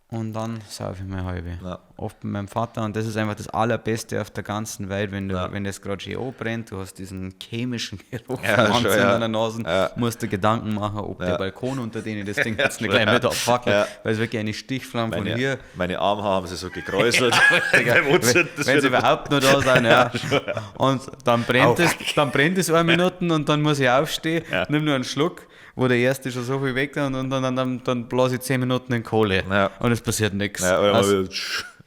und dann saufe ich meine halbe. Ja. Oft mit meinem Vater und das ist einfach das Allerbeste auf der ganzen Welt, wenn du, Ja. wenn das gerade schön anbrennt, du hast diesen chemischen Geruch Ja, vom schon, Anzünder ja. in der Nase, Ja. musst du Gedanken machen, ob Ja. der Balkon, unter den ich das Ding jetzt nicht schon, gleich ja. mit abfackelt, Ja. weil es wirklich eine Stichflamme von Meine, hier meine Armhaare haben sie so gekräuselt. Beim Anzünden, das wenn sie wird- überhaupt noch da sind, ja. Und dann brennt es eine Minute und dann muss ich aufstehen, Ja. nimm nur einen Schluck, wo der erste schon so viel weg ist und dann blase ich 10 Minuten in Kohle. Ja. Und es passiert nichts. Ja, oder Also, mal wieder,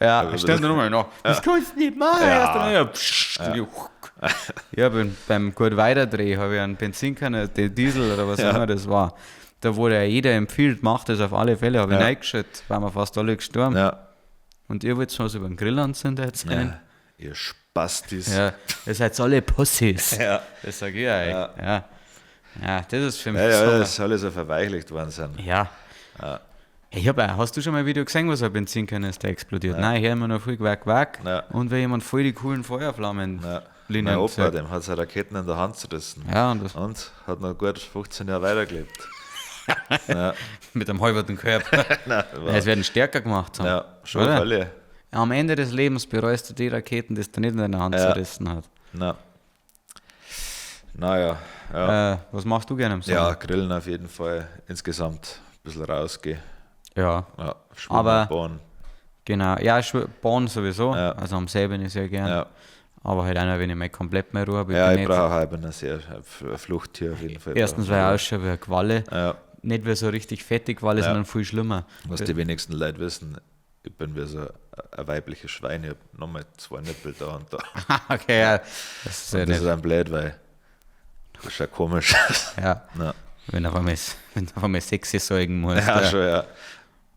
ja, stimmt nochmal noch. Das kannst du nicht machen. Ja. Erst einmal, ja, pssst, ja. Beim gut Weiterdreh habe ich einen Benzinkanner, den Diesel oder was Ja. immer das war. Da wurde ja jeder empfiehlt, macht das auf alle Fälle, habe ich Ja. reingeschüttet, waren wir fast alle gestorben. Ja. Und ihr wollt was über den Grill anzünden erzählen? Ja. Ihr Spastis. Ja, ihr seid alle Pussys. Ja. Das sag ich euch. Ja. Ja. Ja, das ist für mich Ja, ja, Sommer. das soll so verweichlicht worden sein. Ja. Ich hab auch, hast du schon mal ein Video gesehen, wo so ein Benzinkanister explodiert? Nein, ich höre immer nur viel Quack, Quack. Ja. Und wenn jemand voll die coolen Feuerflammen Ja. Linien Mein Opa, zeigt. dem hat seine Raketen in der Hand zerrissen. Ja, und das Und hat noch gut 15 Jahre weitergelebt. Ja. mit einem halberten Körper. Nein, Ja, es werden stärker gemacht haben. ja, schon Oder? auf alle. Am Ende des Lebens bereust du die Raketen, die es dir nicht in deiner Hand Ja. zerrissen hat. Na. Naja, ja. Was machst du gerne im Sommer? Ja, grillen auf jeden Fall. Insgesamt ein bisschen rausgehen. Ja, Ja, schwimmen, Aber- Bahn. genau. Ja, Bahn sowieso. Ja. Also am See bin ich sehr gern. Ja. Aber halt auch noch, wenn ich mal komplett mehr Ruhe habe. Ja, bin ich nicht- brauche auch eine sehr eine Flucht hier auf jeden Fall. Erstens, weil ich ausschaue wie eine Qualle. Ja, Nicht wie so richtig fettig Qualle, Ja. sondern viel schlimmer. was die wenigsten Leute wissen, ich bin wie so ein weibliches Schwein, ich habe nochmal 2 Nippel da und da. Okay, ja. Das ist ja Und das nicht. ist ein blöd, weil das ist ja komisch. Ja, Ja, wenn auf einmal, wenn du auf einmal sexy säugen musst. ja, schon, ja.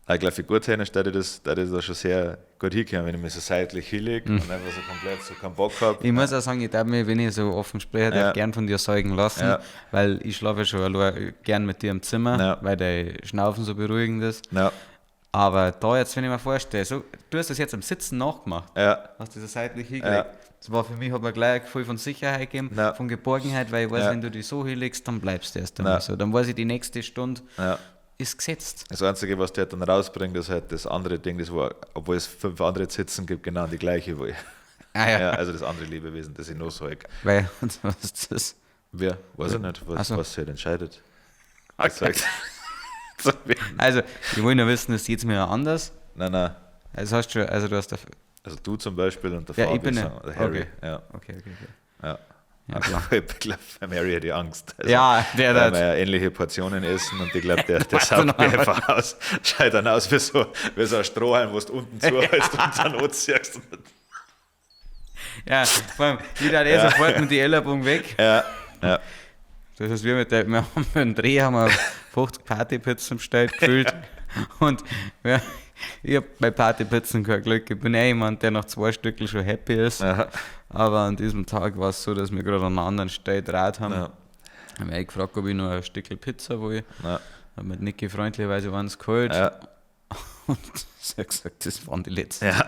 Ich glaube, figurtechnisch, da ich das, da ich da schon sehr gut hinkommen, wenn ich mich so seitlich hinlege und einfach so komplett so keinen Bock habe. Ich muss auch sagen, ich darf mich, wenn ich so offen spreche, darf Ja. gern von dir säugen lassen, Ja. weil ich schlafe ja schon allein gern mit dir im Zimmer, Ja. weil dein Schnaufen so beruhigend ist. Ja, Aber da jetzt, wenn ich mir vorstelle, so, du hast das jetzt am Sitzen nachgemacht, ja, hast du so seitlich hingelegt. Ja. Das war für mich, hat mir gleich ein Gefühl von Sicherheit gegeben, Ja. von Geborgenheit, weil ich weiß, Ja. wenn du dich so hinlegst, dann bleibst du erst einmal Ja. so. Dann weiß ich, die nächste Stunde ja. ist gesetzt. Das Einzige, was der dann rausbringt, ist halt das andere Ding, das wo, obwohl es 5 andere Zitzen gibt, genau die gleiche. Wo ich, Ah ja. ja, also das andere Lebewesen, das ich noch säug. Weil, was ist das? Wer? Weiß ich nicht, Ach was, so. was sich halt entscheidet. Okay. So, wie- Also, ich will nur wissen, das geht mir ja anders. nein, nein. Also, hast du, also du hast da, Also du zum Beispiel und der Ja, ich Fabi bin ja- sagen- der Harry. okay. Ja, Okay. ja. Ja, klar. Ich glaube, beim Harry hätte ich Angst. Also, Ja, der weil hat- wir ja ähnliche Portionen essen und ich glaube, der Weißt du saugt noch mich einmal. einfach aus. Schaut dann aus wie so ein Strohhalm, wo du unten zuhältst und dann anziehst. Ja, vor allem, jeder hat eh sofort mit den Ellenbogen weg. Ja, ja. Das ist wie mit der, wir haben beim Dreh haben wir 50 Partypizzen bestellt, gefühlt. Und ja, ich hab bei Partypizzen kein Glück. Ich bin eh jemand, der nach 2 Stückchen schon happy ist. Ja. Aber an diesem Tag war es so, dass wir gerade an einer anderen Stelle gedreht haben. Ja. Dann habe ich gefragt, ob ich noch ein Stückchen Pizza will. Ja. Hab mit Niki freundlicherweise eins geholt. Ja. Und sie hat gesagt, das waren die letzten. Ja.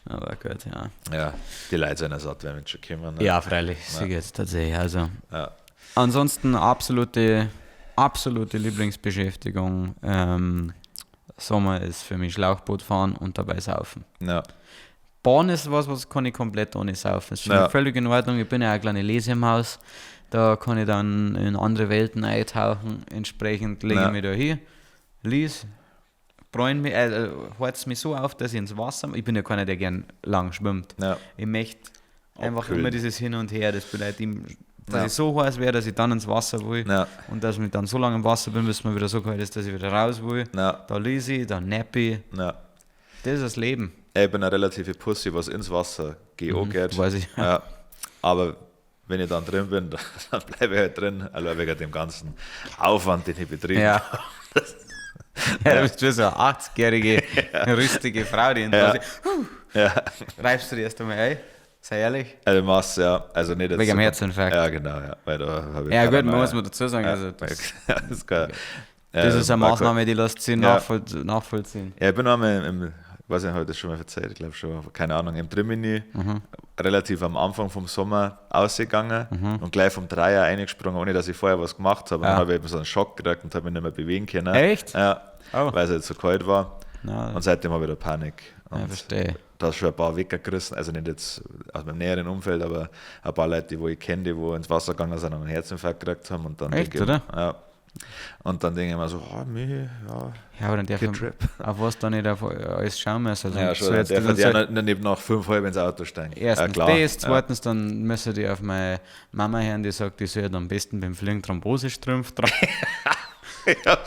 Aber gut, ja. Ja, die Leute sind ja satt, wenn wir schon kommen. Ne? Ja, freilich, ja. Jetzt tatsächlich. Also. Ja. Ansonsten absolute Lieblingsbeschäftigung Sommer ist für mich Schlauchboot fahren und dabei saufen. Ja. Bahn ist was kann ich komplett ohne saufen. Das ist für mich völlig in Ordnung. Ich bin ja auch eine kleine Lesemaus. Da kann ich dann in andere Welten eintauchen. Entsprechend lege ich mich da hin, lies, bräun mich, heiz mich so auf, dass ich ins Wasser. Ich bin ja keiner, der gern lang schwimmt. Ja. Ich möchte einfach immer dieses Hin und Her. Das bedeutet, dass ich so heiß wäre, dass ich dann ins Wasser will. Ja. Und dass ich dann so lange im Wasser bin, bis mir wieder so kalt ist, dass ich wieder raus will. Ja. Da lese ich, da napp ich. Ja. Das ist das Leben. Ich bin eine relative Pussy, was ins Wasser geht. Weiß ich. Ja. Aber wenn ich dann drin bin, dann bleibe ich halt drin, allein wegen dem ganzen Aufwand, den ich betrieben habe. Ja, du bist wie so eine 80-jährige, rüstige Frau, die in Reibst du dich erst einmal ein? Sei ehrlich. Also machst, ja, also nicht wegen dem Herzinfarkt. Ja, genau, ja. Weil da hab ich ja, gut, man muss man dazu sagen. Ja, also das, das, kann, das ist eine Maßnahme, die lässt sich nachvollziehen. Ja, ich bin einmal im, weiß nicht, habe ich das schon mal erzählt, ich glaube schon, keine Ahnung, im Trimini, relativ am Anfang vom Sommer ausgegangen und gleich vom Dreier eingesprungen, ohne dass ich vorher was gemacht habe. Und dann habe ich eben so einen Schock gekriegt und habe mich nicht mehr bewegen können. Echt? Ja, weil es halt so kalt war. Na, und seitdem habe ich da Panik. Und ja, verstehe. Da ist schon ein paar weggerissen, also nicht jetzt aus meinem näheren Umfeld, aber ein paar Leute, die wo ich kenne, die wo ins Wasser gegangen sind und einen Herzinfarkt gekriegt haben. Und dann Echt, oder? Ja. Und dann denke ich mir so, oh, mich, ja, ja, aber dann darf ich auf was dann nicht auf alles schauen müssen. Also ja, schon, so jetzt, darf die auch nicht nach 5:30 ins Auto steigen. Erstens ja, klar. Das, zweitens dann müssen die auf meine Mama hören, die sagt, ich soll am besten beim Fliegen Thrombosestrümpfe tragen. Ja,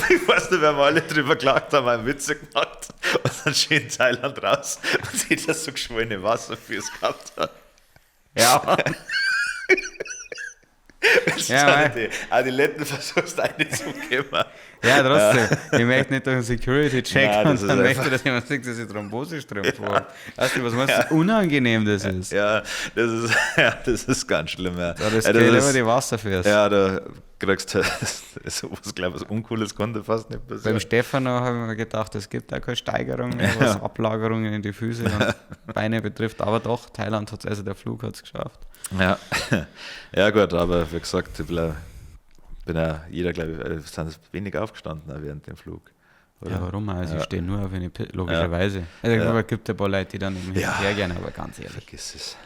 ich weiß nicht, wer wir alle drüber gelacht haben, einen Witze gemacht und dann schön in Thailand raus und sieht, dass so geschwollene Wasserfüße gehabt hat. Ja. Ja, die, auch die letzten versuchst reinzugeben. Ja, trotzdem. Ja. Ich möchte nicht durch einen Security-Check und dann möchte ich, dass jemand sagt, dass ich Thrombosestrümpfe habe. Weißt du, was meinst du, unangenehm das ist? Ja, das ist ganz schlimm. Ja. Da das geht immer die Wasserfüße. Ja, da kriegst du sowas, glaube ich, was Uncooles konnte fast nicht passieren. Beim Stefano habe ich mir gedacht, es gibt auch keine Steigerung mehr, was Ablagerungen in die Füße und Beine betrifft. Aber doch, Thailand hat es, also der Flug hat es geschafft. Ja. Ja, gut, aber wie gesagt, ich bin ja jeder, glaube ich, sind wenig aufgestanden während dem Flug. Oder? Ja, warum? Also ich stehe nur auf eine Pille, logischerweise. Also es gibt ja ein paar Leute, die dann eben hinterher gehen, aber ganz ehrlich. Vergiss es.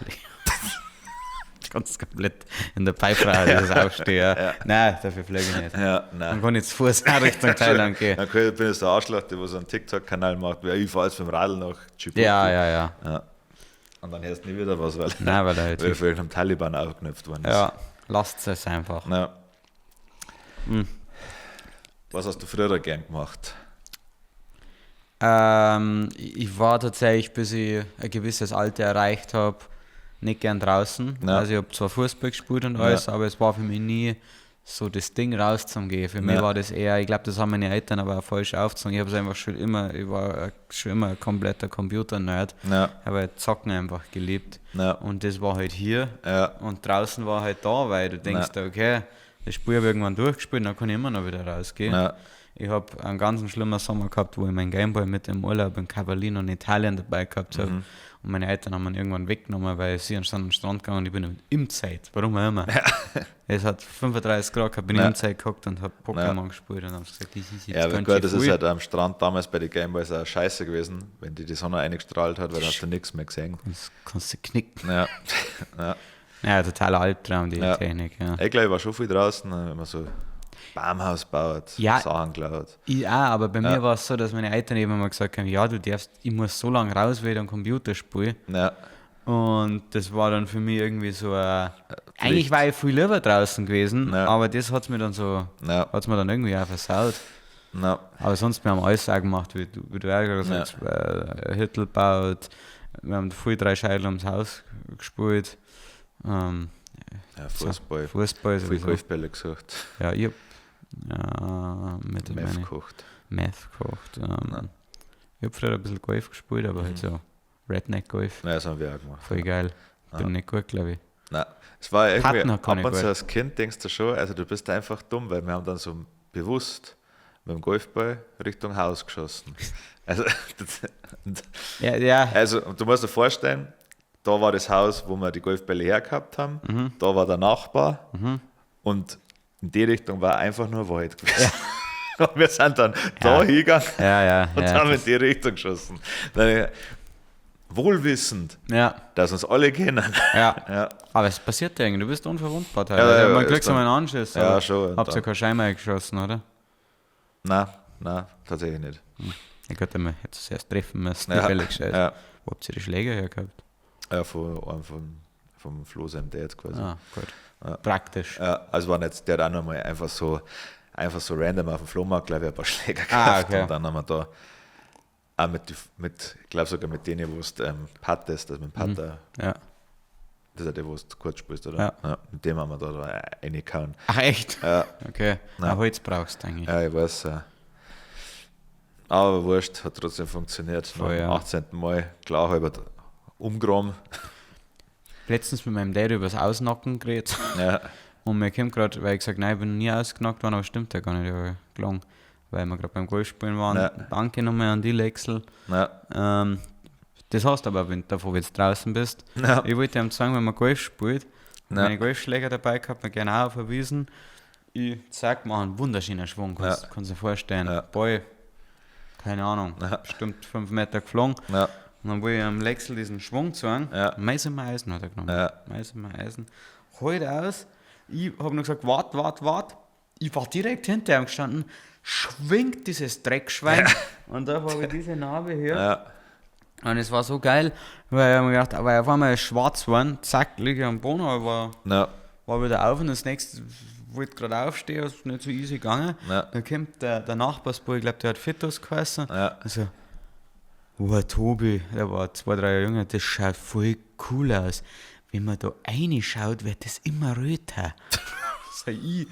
Ganz komplett in der Pfeife dieses Aufstehen. Ja. Nein, dafür fliege ich nicht. Ja, nein. Dann kann ich zu Fuß auch Richtung Thailand gehen. Dann bin ich so der Arschloch, der so einen TikTok-Kanal macht, weil ich fahre jetzt mit dem Radl nach Djibouti. Ja. Und dann hörst du nie wieder was, weil, nein, weil, halt weil von einem Taliban aufgeknüpft worden ist. Ja, lasst es einfach. Ja. Mhm. Was hast du früher gern gemacht? Ich war tatsächlich, bis ich ein gewisses Alter erreicht habe, nicht gern draußen. Ja. Also ich habe zwar Fußball gespielt und alles, aber es war für mich nie so das Ding rauszugehen. Für mich war das eher, ich glaube, das haben meine Eltern aber auch falsch aufgezogen. Ich habe es einfach schon immer, ich war schon immer ein kompletter Computer-Nerd. Ja. Habe halt Zocken einfach geliebt. Ja. Und das war halt hier. Ja. Und draußen war halt da, weil du denkst, okay, das Spiel habe ich irgendwann durchgespielt, dann kann ich immer noch wieder rausgehen. Ja. Ich habe einen ganz schlimmen Sommer gehabt, wo ich mein Gameboy mit im Urlaub in Cavallino in Italien dabei gehabt habe. Mhm. Und meine Eltern haben ihn irgendwann weggenommen, weil sie sind am Strand gegangen und ich bin im Zeit, warum auch immer. Ja. Es hat 35 Grad gehabt, bin ich im Zeit gehockt und habe Pokémon gespielt und haben gesagt, das ist jetzt ja, aber ganz gut, das viel. ist halt am Strand damals bei den Gameboys auch scheiße gewesen, wenn die Sonne eingestrahlt hat, weil da hast du nichts mehr gesehen. Das kannst du knicken. Ja. Ja. Ja, totaler Albtraum, die Technik. Ja. Ich glaube, ich war schon viel draußen, wenn man so Baumhaus baut, Sachen klaut. Ich auch, aber bei mir war es so, dass meine Eltern eben immer gesagt haben, ja, du darfst, ich muss so lange raus, weil ich am Computer spiele. Ja. Und das war dann für mich irgendwie so ein, eigentlich war ich viel lieber draußen gewesen, aber das hat es mir dann so, hat's mir dann irgendwie auch versaut. Ja. Aber sonst, wir haben alles auch gemacht, wie du auch gesagt hast, Hüttel gebaut, wir haben viel 3 Scheitel ums Haus gespielt. Ja, Fußball. Fußball viel Golfbälle gesucht. Ja, ich hab mit Meth gekocht. Meth gekocht. Ich hab früher ein bisschen Golf gespielt, aber halt so Redneck-Golf. Ja, das haben wir auch gemacht. Voll geil. Bin nicht gut, glaube ich. Nein, es war irgendwie, Partner kann ab ich und zu gut. als Kind denkst du schon, also du bist einfach dumm, weil wir haben dann so bewusst mit dem Golfball Richtung Haus geschossen. Also, das, und, Ja, ja. also und du musst dir vorstellen, da war das Haus, wo wir die Golfbälle hergehabt haben, da war der Nachbar und in die Richtung war einfach nur Wald gewesen. Und wir sind dann da hingegangen Ja, ja. und ja, haben in die Richtung geschossen. Dann, wohlwissend, ja, dass uns alle kennen. ja. Ja. Aber es passiert ja irgendwie, du bist unverwundbar teilweise. Ja, ja, Man ist kriegt dann- einmal einen Anschiss. Ja, aber schon, und Habt ihr dann- keine Scheibe geschossen, oder? Nein, nein, tatsächlich nicht. Ich hätte mir hätte es erst treffen müssen, Ja, die Bälle gescheit. ja. Wo habt ihr die Schläger her gehabt? Ja, von einem vom Flo seinem Dad quasi. Ah, gut. Praktisch. Ja, also war nicht, der hat auch nochmal einfach so random auf dem Flohmarkt, glaube ich, ein paar Schläger Ah, gekauft. okay. Und dann haben wir da auch mit, ich glaube sogar mit denen, wo du pattest, also mit dem Putter, Ja. das ist ja der, wo du kurz spielst, oder? Ja. Mit dem haben wir da reingehauen. Ach, echt? Ja. Okay. Ja. Ah, Holz brauchst du eigentlich. Ja, ich weiß. Ja. Aber wurscht, hat trotzdem funktioniert. Voll, Nach dem ja. 18. Mal, klar, halber umgeräumt. Letztens mit meinem Dad über das Ausnocken geredet. Ja. Und mir kommt gerade, weil ich gesagt nein, ich bin nie ausgenockt worden, aber stimmt ja gar nicht, ich habe gelogen. Weil wir gerade beim Golfspielen waren. Ja. Danke nochmal an die Lexel. Ja. Das hast du aber wenn, davon, wenn du draußen bist. Ja. Ich wollte ihm sagen, wenn man Golf spielt, Ja. meine Golfschläger dabei gehabt, mir genau auf der Wiesen. Ich zeig mal einen wunderschönen Schwung, kannst, Ja. kannst du dir vorstellen. Ja. Ball, keine Ahnung, Ja. bestimmt 5 Meter geflogen. Ja. Und dann wollte ich am Lexel diesen Schwung zeigen. Ja. Mais immer Eisen hat er genommen. Ja. Mais immer Eisen. Holt aus. Ich habe nur gesagt, wart, wart, wart. Ich war direkt hinter ihm gestanden, schwingt dieses Dreckschwein. Und da habe ich diese Narbe hier. Ja. Und es war so geil, weil ich mir gedacht, aber auf einmal ist schwarz geworden, zack, liege ich am Boden, aber war, Ja. war wieder auf und das nächste wollte gerade aufstehen, ist nicht so easy gegangen. Ja. Dann kommt der Nachbarsbub, ich glaube, der hat Fitus geheißen. Ja. Also, oh, Tobi, der war 2, 3 Jahre jünger, das schaut voll cool aus. Wenn man da reinschaut, wird das immer röter. Sag ich,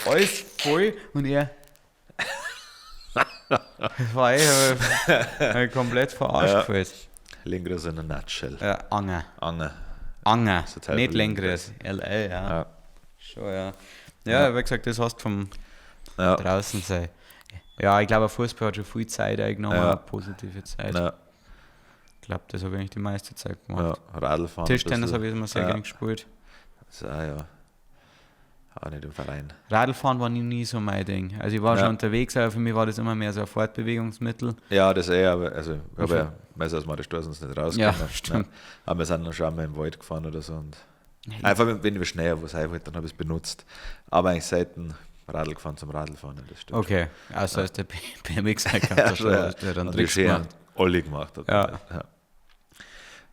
alles voll und er. Das war komplett verarscht Ja. gefühlt. Lengres in a nutshell. Ja, Anger. Anger. Anger, ist ein Teil nicht von Lengres. LL, ja. Ja. Schon, ja. Ja, wie gesagt, das hast du vom Ja. draußen sein. Ja, ich glaube, Fußball hat schon viel Zeit eingenommen, Ja. eine positive Zeit. Ja. Ich glaube, das habe ich eigentlich die meiste Zeit gemacht. Ja. Radlfahren. ein Tischtennis bisschen. habe ich immer sehr ja. gern gespielt. Das ist auch, ja. Auch nicht im Verein. Radlfahren war nie so mein Ding. Also ich war Ja. schon unterwegs, aber für mich war das immer mehr so ein Fortbewegungsmittel. Ja, das eh, aber also, ich habe ja meistens mal die Straße sonst nicht rausgekommen. Ja, stimmt. Ja. Aber wir sind dann schon einmal im Wald gefahren oder so. Und einfach, wenn ich schneller was sein wollte, dann habe ich es benutzt. Aber eigentlich selten Radl gefahren zum Radlfahren, das stimmt. Okay, außer als der BMX gehabt Ja, hat, schon, ja. hast du dann Und die Tricks Scheren gemacht. alle gemacht. Hat. Ja. Ja.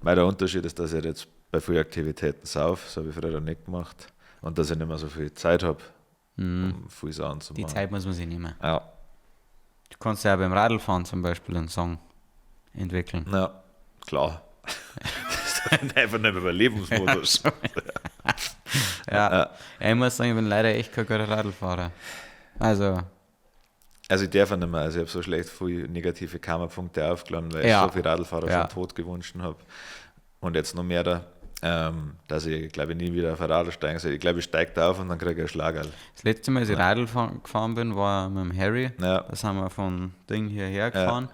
Weil der Unterschied ist, dass ich jetzt bei vielen Aktivitäten sauf, das habe ich früher nicht gemacht. Und dass ich nicht mehr so viel Zeit habe, um viel Sachen zu Mhm. Die machen. Zeit muss man sich nehmen. Ja. Du kannst ja auch beim Radlfahren zum Beispiel einen Song entwickeln. Ja, klar. Das ist dann einfach nicht mehr Überlebensmodus. Ja. Ja, ich muss sagen, ich bin leider echt kein guter Radlfahrer. Also, Also ich darf ja nicht mehr, also ich habe so schlecht viel negative Karma-Punkte aufgeladen, weil Ja. ich so viele Radlfahrer Ja. schon tot gewünscht habe. Und jetzt noch mehr da, dass ich glaube ich nie wieder auf ein Radl steigen soll. Ich glaube, ich steige da auf und dann kriege ich einen Schlagerl. das letzte Mal, als ich Radl gefahren bin, war mit dem Harry. Ja. Da sind wir von Ding hierher gefahren.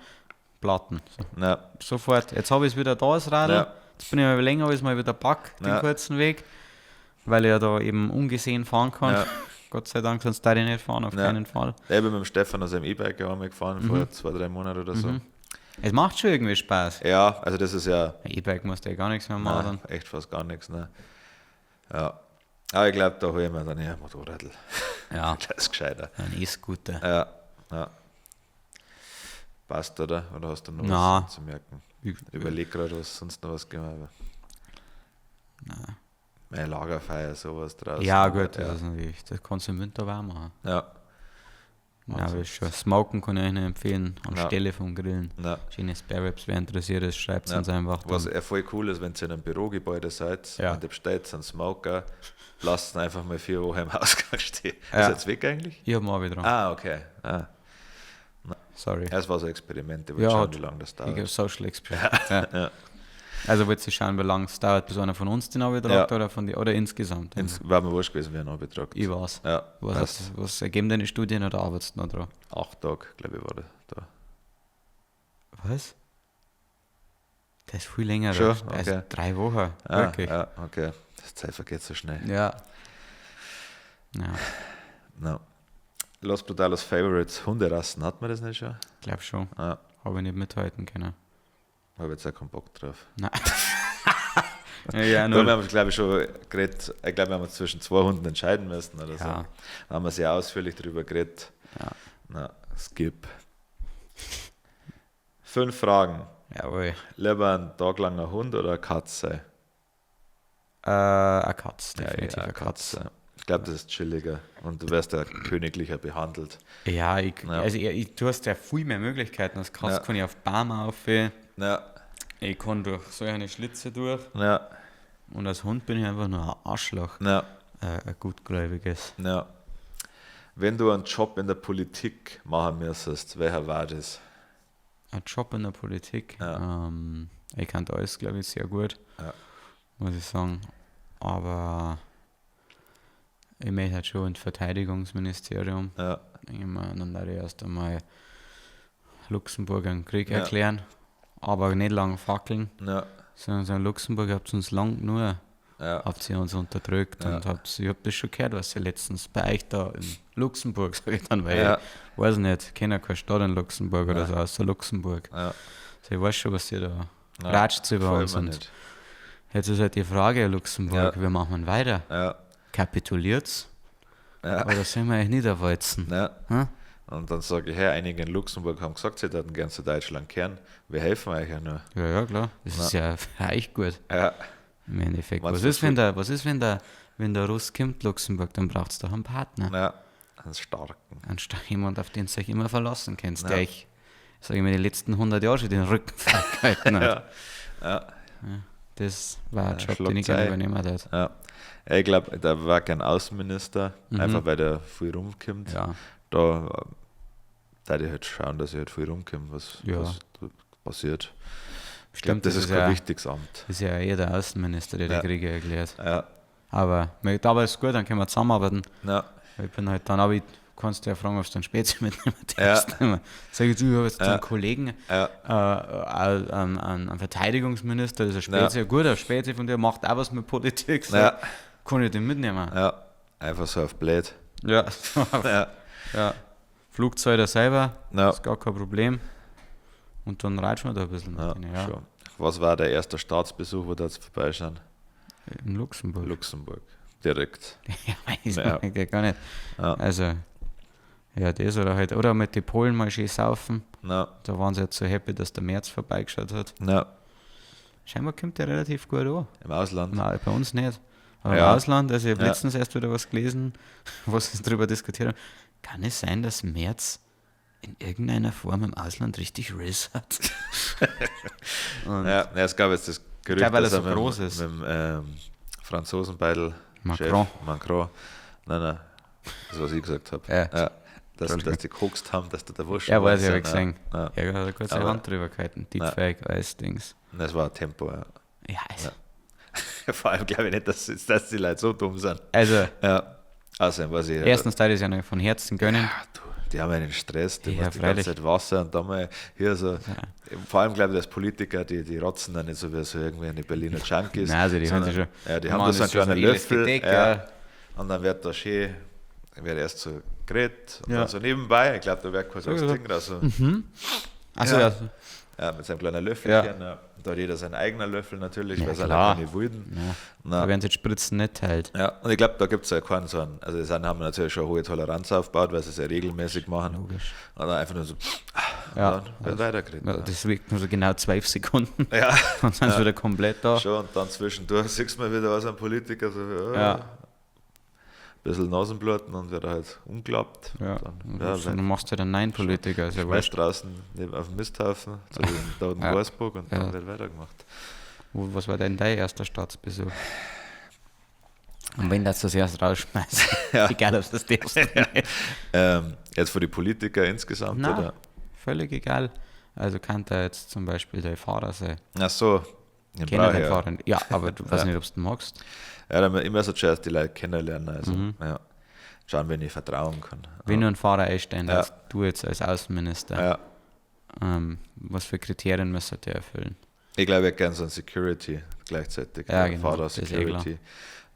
Platten. So. Ja, Sofort. Jetzt habe ich es wieder da, das Radl. Ja. Jetzt bin ich mal überlegen, ob ich es mal wieder pack, den Ja. kurzen Weg. Weil ich ja da eben ungesehen fahren kann. Ja. Gott sei Dank, sonst darf ich nicht fahren, auf Ja. keinen Fall. Ich bin mit dem Stefan aus seinem E-Bike einmal gefahren, vor 2, 3 Monaten oder so. Es macht schon irgendwie Spaß. Ja, also das ist ja E-Bike musst du ja gar nichts mehr machen. nein, echt fast gar nichts. Ne? Ja. Aber ich glaube, da hole ich mir dann eher ein Motorradl. Ja, Das ist gescheiter. ein E-Scooter. Ja, ja. Passt, oder? Oder hast du noch Na. was zu merken? Ich- Überleg gerade, was sonst noch was gegeben habe. Meine Lagerfeuer, sowas draußen. Ja, gut, das Ja. ist natürlich, das kannst du im Winter warm machen. Ja. Ja, aber ist schon. Smoken kann ich euch nur empfehlen, anstelle vom Grillen. Ja. Schöne Spare Ribs, wer interessiert ist, schreibt Ja. uns einfach. Was dann. ja voll cool ist, wenn ihr in einem Bürogebäude seid Ja. und ihr bestellt einen Smoker, lasst ihn einfach mal 4 Wochen im Hausgang stehen. Ja. Ist jetzt weg eigentlich? Ich hab mal wieder dran. Ah, okay. Ah. Sorry. Ja, es war so ein Experiment, ich wollte Ja, schauen, hat- wie lange das Ich dauert. habe Social Experiment. Ja. Ja. Also wolltest du schauen, wie lange es dauert, bis einer von uns den anbetragt oder von die, oder insgesamt? War mir wurscht gewesen, wer ihn anbetragt. Ich weiß. Ja, Was ergeben deine Studien oder arbeitest du noch dran? 8 Tage, glaube ich, war das da. Was? Das ist viel länger. Schon? Das ist Okay. 3 Wochen. Ah, wirklich. Ja, okay. Das Zeit vergeht so schnell. Ja. Ja. No. Los Brutalos Favorites, Hunderassen, hat man das nicht schon? Ich glaub schon. Ja. Habe ich nicht mithalten können. Habe jetzt auch keinen Bock drauf. Nein. Ja, ja, Da null. haben wir, glaube ich, schon geredet. Ich glaube, wir haben uns zwischen 2 Hunden entscheiden müssen oder so. Ja. Da haben wir sehr ausführlich drüber geredet. Ja. Na, skip. 5 Fragen. Jawohl. Lieber ein taglanger Hund oder eine Katze? Eine Katze, Ja, definitiv ja, eine Katze. Katze. Ich glaube, das ist chilliger und du wirst ja königlicher behandelt. Ja, Ja. Also du hast ja viel mehr Möglichkeiten. Als Katze Ja. kann ich auf Bäume rauf. Ja. Ich kann durch solche Schlitze durch. Ja. Und als Hund bin ich einfach nur ein Arschloch. Ja. Ein gutgläubiges. Ja. Wenn du einen Job in der Politik machen müsstest, welcher war das? Ein Job in der Politik? Ja. Ich kann alles, glaube ich, sehr gut, Ja. muss ich sagen. Aber ich möchte halt schon ins Verteidigungsministerium. Ja. Ich meine, dann werde ich erst einmal Luxemburg einen Krieg Ja. erklären. Aber nicht lange fackeln, Ja. sondern sagen, Luxemburg, habt uns lang genug, Ja. habt ihr uns unterdrückt Ja. und habt, ich hab das schon gehört, was ihr letztens bei euch da in Luxemburg, sag ich dann, weil Ja. ich weiß nicht, ich kenne keine Stadt in Luxemburg oder Ja. so, außer Luxemburg. Ja. Also ich weiß schon, was ihr da Ja. ratscht über Voll uns. immer Und nicht. jetzt ist halt die Frage, Luxemburg, Ja. wie machen wir weiter? Ja. Kapituliert's? Ja. Oder sollen wir euch niederwalzen? Ja. Hm? Und dann sage ich, hey, einige in Luxemburg haben gesagt, sie würden gern zu Deutschland kehren. Wir helfen euch ja nur. Ja, ja, klar. Das ist ja für euch gut. Ja. Im Endeffekt. Meinst Was du, ist, wenn der, was ist, wenn der, wenn der Russ kommt, Luxemburg, dann braucht's doch einen Partner. Ja, einen starken. Einen jemand, auf den du dich immer verlassen kannst, Ja. der ich, sag ich mal, die letzten 100 Jahre schon den Rücken freigehalten hat. Ja. Ja. Ja, das war ein Ja, Job, den ich gerne Schlagzeil. übernehmen würde. Ja. Ich glaub, da war kein Außenminister, einfach weil der viel rumkommt. Ja. Da da ich halt schauen, dass ich halt viel rumkomme, Ja. was da passiert. Ich Stimmt, glaub, das ist kein ja, wichtiges Amt. Das ist ja eh der Außenminister, der Ja. die Kriege erklärt. Ja. Aber ist gut, dann können wir zusammenarbeiten. Ja. Ich bin halt dann, aber ich kannst du ja fragen, ob du einen Spezi mitnehmen Ja. darfst. Sag ich, du, ich habe jetzt Ja. einen Kollegen, Ja. einen Verteidigungsminister, das ist ein Spezi, Ja. ein guter Spezi von dir, macht auch was mit Politik. So. Ja. Kann ich den mitnehmen? Ja, einfach so auf blöd. Ja. Ja. Ja. Flugzeug da selber, Ja. ist gar kein Problem. Und dann ratschen wir da ein bisschen mit Ja, denen, ja. schon. Was war der erste Staatsbesuch, wo da jetzt vorbeischauen? In Luxemburg. Luxemburg. Direkt. Ja, weiß Ja. man geht gar nicht. Ja. Also, ja, das oder halt, oder mit den Polen mal schön saufen. Ja. Da waren sie jetzt so happy, dass der Merz vorbeigeschaut hat. Ja. Scheinbar kommt der relativ gut an. Im Ausland? Nein, bei uns nicht. Aber Ja. im Ausland, also ich habe Ja. letztens erst wieder was gelesen, wo sie darüber diskutiert haben. Kann es sein, dass Merz in irgendeiner Form im Ausland richtig Riss hat? Und Ja, ja, es gab jetzt das Gerücht, glaub, weil er dass so mit groß ist. Mit dem Franzosenbeidel, Macron. Chef, Macron. Nein, nein, das, was ich gesagt habe. Ja. Ja, dass Entschuldigung. die gehoxt haben, dass da der Wurscht Ja, weiß ich, sind, hab ich gesehen. Ja. Ja, da hat er kurz seine Aber Hand drüber gehalten. Deepfake, alles Dings. Das war Tempo, ja. Ja, also. Ja. Vor allem glaube ich nicht, dass die Leute so dumm sind. Also, Ja. Außerdem weiß ich, erstens, da ich es ja nicht von Herzen gönnen. Ja, du, die haben einen Stress, die Ja, muss die ganze freilich. Zeit Wasser und dann mal hier so. Ja. Vor allem glaube ich, dass Politiker, die rotzen dann nicht so wie so irgendwie eine Berliner Junkies. Nein, also die haben sondern, sich schon. Ja, die Ich haben meine, da so einen das ist schon kleinen so ein edles Löffel. Gedeck, ja. ja. Und dann wird da schön, wird erst so geredet und Ja. dann so nebenbei. Ich glaube, da wird kurz was Ja. trinken. Also, Achso, Ja. ja. ja, mit seinem kleinen Löffelchen. Ja. Und da hat jeder seinen eigenen Löffel natürlich, Ja, weil es sind klar. ja keine Wilden. Ja. Na. Da werden sie die Spritzen nicht teilt. Ja, und ich glaube, da gibt es ja keinen so einen, also die sind, haben natürlich schon eine hohe Toleranz aufgebaut, weil sie es ja regelmäßig machen. Logisch. Und dann einfach nur so, und Ja. dann wird weitergeredet. Ja, das wirkt nur so genau 12 Sekunden. Ja. Dann sind sie wieder komplett da. Schon, und dann zwischendurch siehst du mal wieder was am Politiker, so, ja, Ja. ein bisschen Nasenbluten und wird halt umgeklappt. Ja. Dann, Und ja, dann machst du halt einen Nein-Politiker. Ist ja schmeißt wurscht. draußen neben, auf dem Misthaufen, zu dem toten Ja. Wolfsburg und dann Ja. wird weitergemacht. Was war denn dein erster Staatsbesuch? Und wenn das das erst rausschmeißt, Ja. egal ob es das darfst oder nicht. Jetzt für die Politiker insgesamt, Nein, oder? völlig egal. Also kann da jetzt zum Beispiel dein Fahrer sein. Ach so, Den Kenner brauch den ich ja. Fahrer. Ja, aber du weißt nicht, ob du den magst. Ja, dann immer so zuerst die Leute kennenlernen. Also, ja. Schauen, wen ich vertrauen kann. Wenn du einen Fahrer einstellen Ja. darfst, du jetzt als Außenminister, Ja. was für Kriterien müsste der erfüllen? Ich glaube, ich hätte gern so einen Security gleichzeitig. Ja, einen genau, Fahrer das ist eh Security.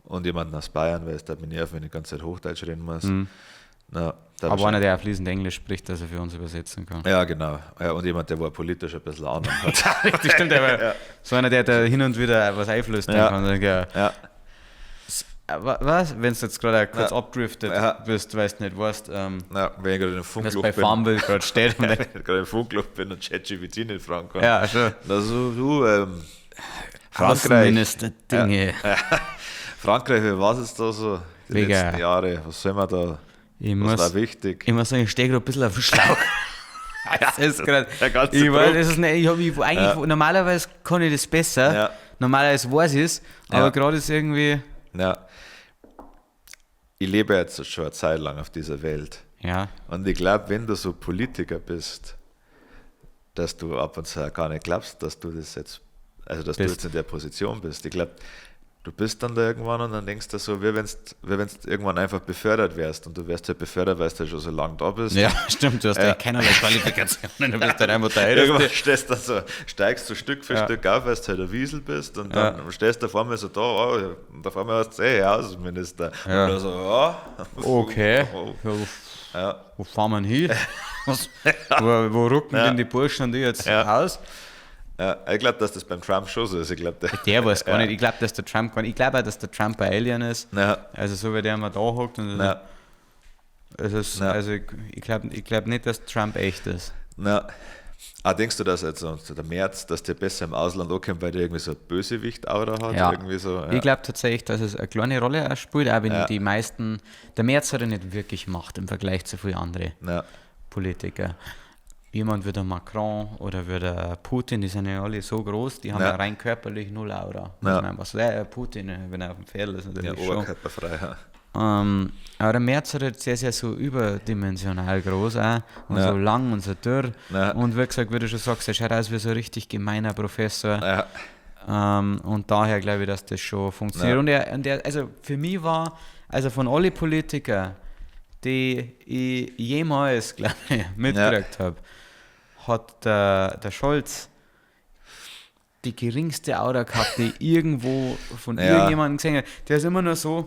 Und jemanden aus Bayern, weil es da mich nervt, wenn ich die ganze Zeit Hochdeutsch reden muss. Na, da Mhm. Aber einer, der auch fließend Englisch spricht, dass er für uns übersetzen kann. Ja, genau. Ja, und jemand, der wo politisch ein bisschen Ahnung hat. Das stimmt, aber so einer, der da hin und wieder was einflüstern Ja. kann. Ja. Ja, Was? Wenn du jetzt gerade kurz Ja. abdriftet Ja. bist, weißt nicht, weißt, na, wenn ich gerade im was Funkloch bei bin. Farmville gerade steht. Und Wenn ich gerade im Funkloch bin und ChatGPT nicht fragen kann. ja, schon. Na, so, du, Frankreich. Außenminister Dinge. Frankreich, wie war es da so die Wegen- letzten Jahre? Was soll man da? Ich Was muss, war wichtig? ich muss sagen, ich stehe gerade ein bisschen auf dem Schlauch. Das ist grad, der ganze ich weiß, Druck. es ist nicht, ich hab, ich, eigentlich, normalerweise kann ich das besser. Ja. Normalerweise weiß ich es, aber Ja. gerade ist irgendwie. Ja. Ich lebe jetzt schon eine Zeit lang auf dieser Welt. Ja, Und ich glaube, wenn du so Politiker bist, dass du ab und zu auch gar nicht glaubst, dass du das jetzt, also dass du Bist. jetzt in der Position bist. Ich glaube, du bist dann da irgendwann und dann denkst du so, wie wenn du irgendwann einfach befördert wärst. Und du wärst halt befördert, weil du ja schon so lange da bist. ja stimmt, du hast ja keinerlei Qualifikationen, du bist halt einfach der Irgendwann Älteste. stehst du so, steigst du Stück für Ja. Stück auf, weil du halt ein Wiesel bist und dann stehst du vor mir so da, oh, und auf einmal hast du hey, Außenminister. Ja. Und dann so, ja. Okay, Oh. ja, wo, Ja. wo fahren wir denn hin? Was, wo rücken denn die Burschen und die jetzt Ja. aus? Ja, ich glaube, dass das beim Trump schon so ist. Ich glaube, der, Der weiß gar nicht. Ich glaube, dass der Trump gar nicht. Ich glaube auch, dass der Trump ein Alien ist. Ja. Also so wie der immer da hockt. Und Ja. Also, es, Ja. also ich glaube ich glaub nicht, dass Trump echt ist. Na, ah, denkst du, dass jetzt so der Merz, dass der besser im Ausland ankommt, weil der irgendwie so ein Bösewicht-Aura hat? Ja. Irgendwie so, ja. Ich glaube tatsächlich, dass es eine kleine Rolle auch spielt, auch wenn Ja. die meisten. Der Merz hat er nicht wirklich Macht im Vergleich zu vielen anderen Ja. Politiker. Jemand wie der Macron oder wie der Putin, die sind ja alle so groß, die haben ja, Ja. rein körperlich null Aura. Muss Ja. man einfach sagen. Ja, Putin, wenn er auf dem Pferd ist, Ja, natürlich schon. oberkörperfrei. Ja. Aber der Merz hat halt sehr, sehr so überdimensional groß auch und Ja. so lang und so dürr. Ja. Und wie gesagt, wie du schon sagst, er schaut aus wie so ein richtig gemeiner Professor. Ja. Und daher glaube ich, dass das schon funktioniert. Ja. Und er, also für mich war, also von allen Politikern, die ich jemals, glaube ich, mitgekriegt habe, hat der Scholz die geringste Aura gehabt, die ich irgendwo von Ja. irgendjemandem gesehen habe. Der ist immer nur so,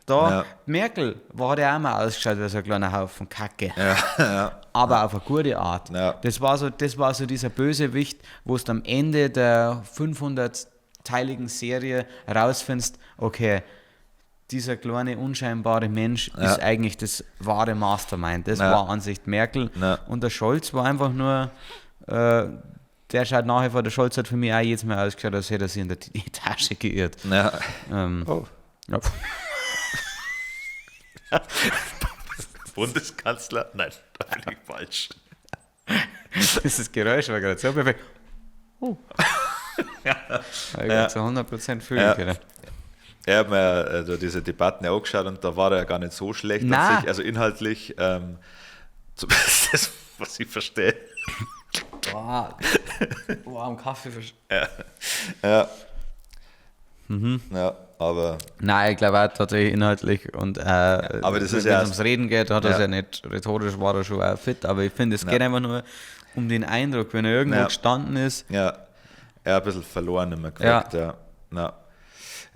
da, Ja. Merkel war der auch mal ausgeschaut wie so ein kleiner Haufen Kacke. Ja. Ja. Aber auf eine gute Art. Ja. Das war so dieser Bösewicht, wo du am Ende der 500-teiligen Serie rausfindest, okay, dieser kleine, unscheinbare Mensch Ja. ist eigentlich das wahre Mastermind. Das Ja. war an sich Merkel. Ja. Und der Scholz war einfach nur, der schaut nachher vor, der Scholz hat für mich auch jedes Mal ausgeschaut, als hätte er sich in der Tasche geirrt. Ja. Ähm, Oh. ja. Bundeskanzler? Nein, da bin ich falsch. Dieses Geräusch war gerade so perfekt. Oh. ja. Hab ich ja. zu 100% fühlen Ja. können. Ich habe mir da diese Debatten ja angeschaut und da war er ja gar nicht so schlecht an Na. sich. Also inhaltlich, zumindest das, was ich verstehe. Boah, boah, am Kaffee. Ja. Ja, aber Nein, ich glaube auch tatsächlich inhaltlich und aber das wenn ist ja es ums Reden geht, hat er es Ja. ja nicht, rhetorisch war er schon auch fit, aber ich finde, es geht einfach nur um den Eindruck, wenn er irgendwo Ja. gestanden ist. ja, er hat ein bisschen verloren immer gewirkt, ja. Ja.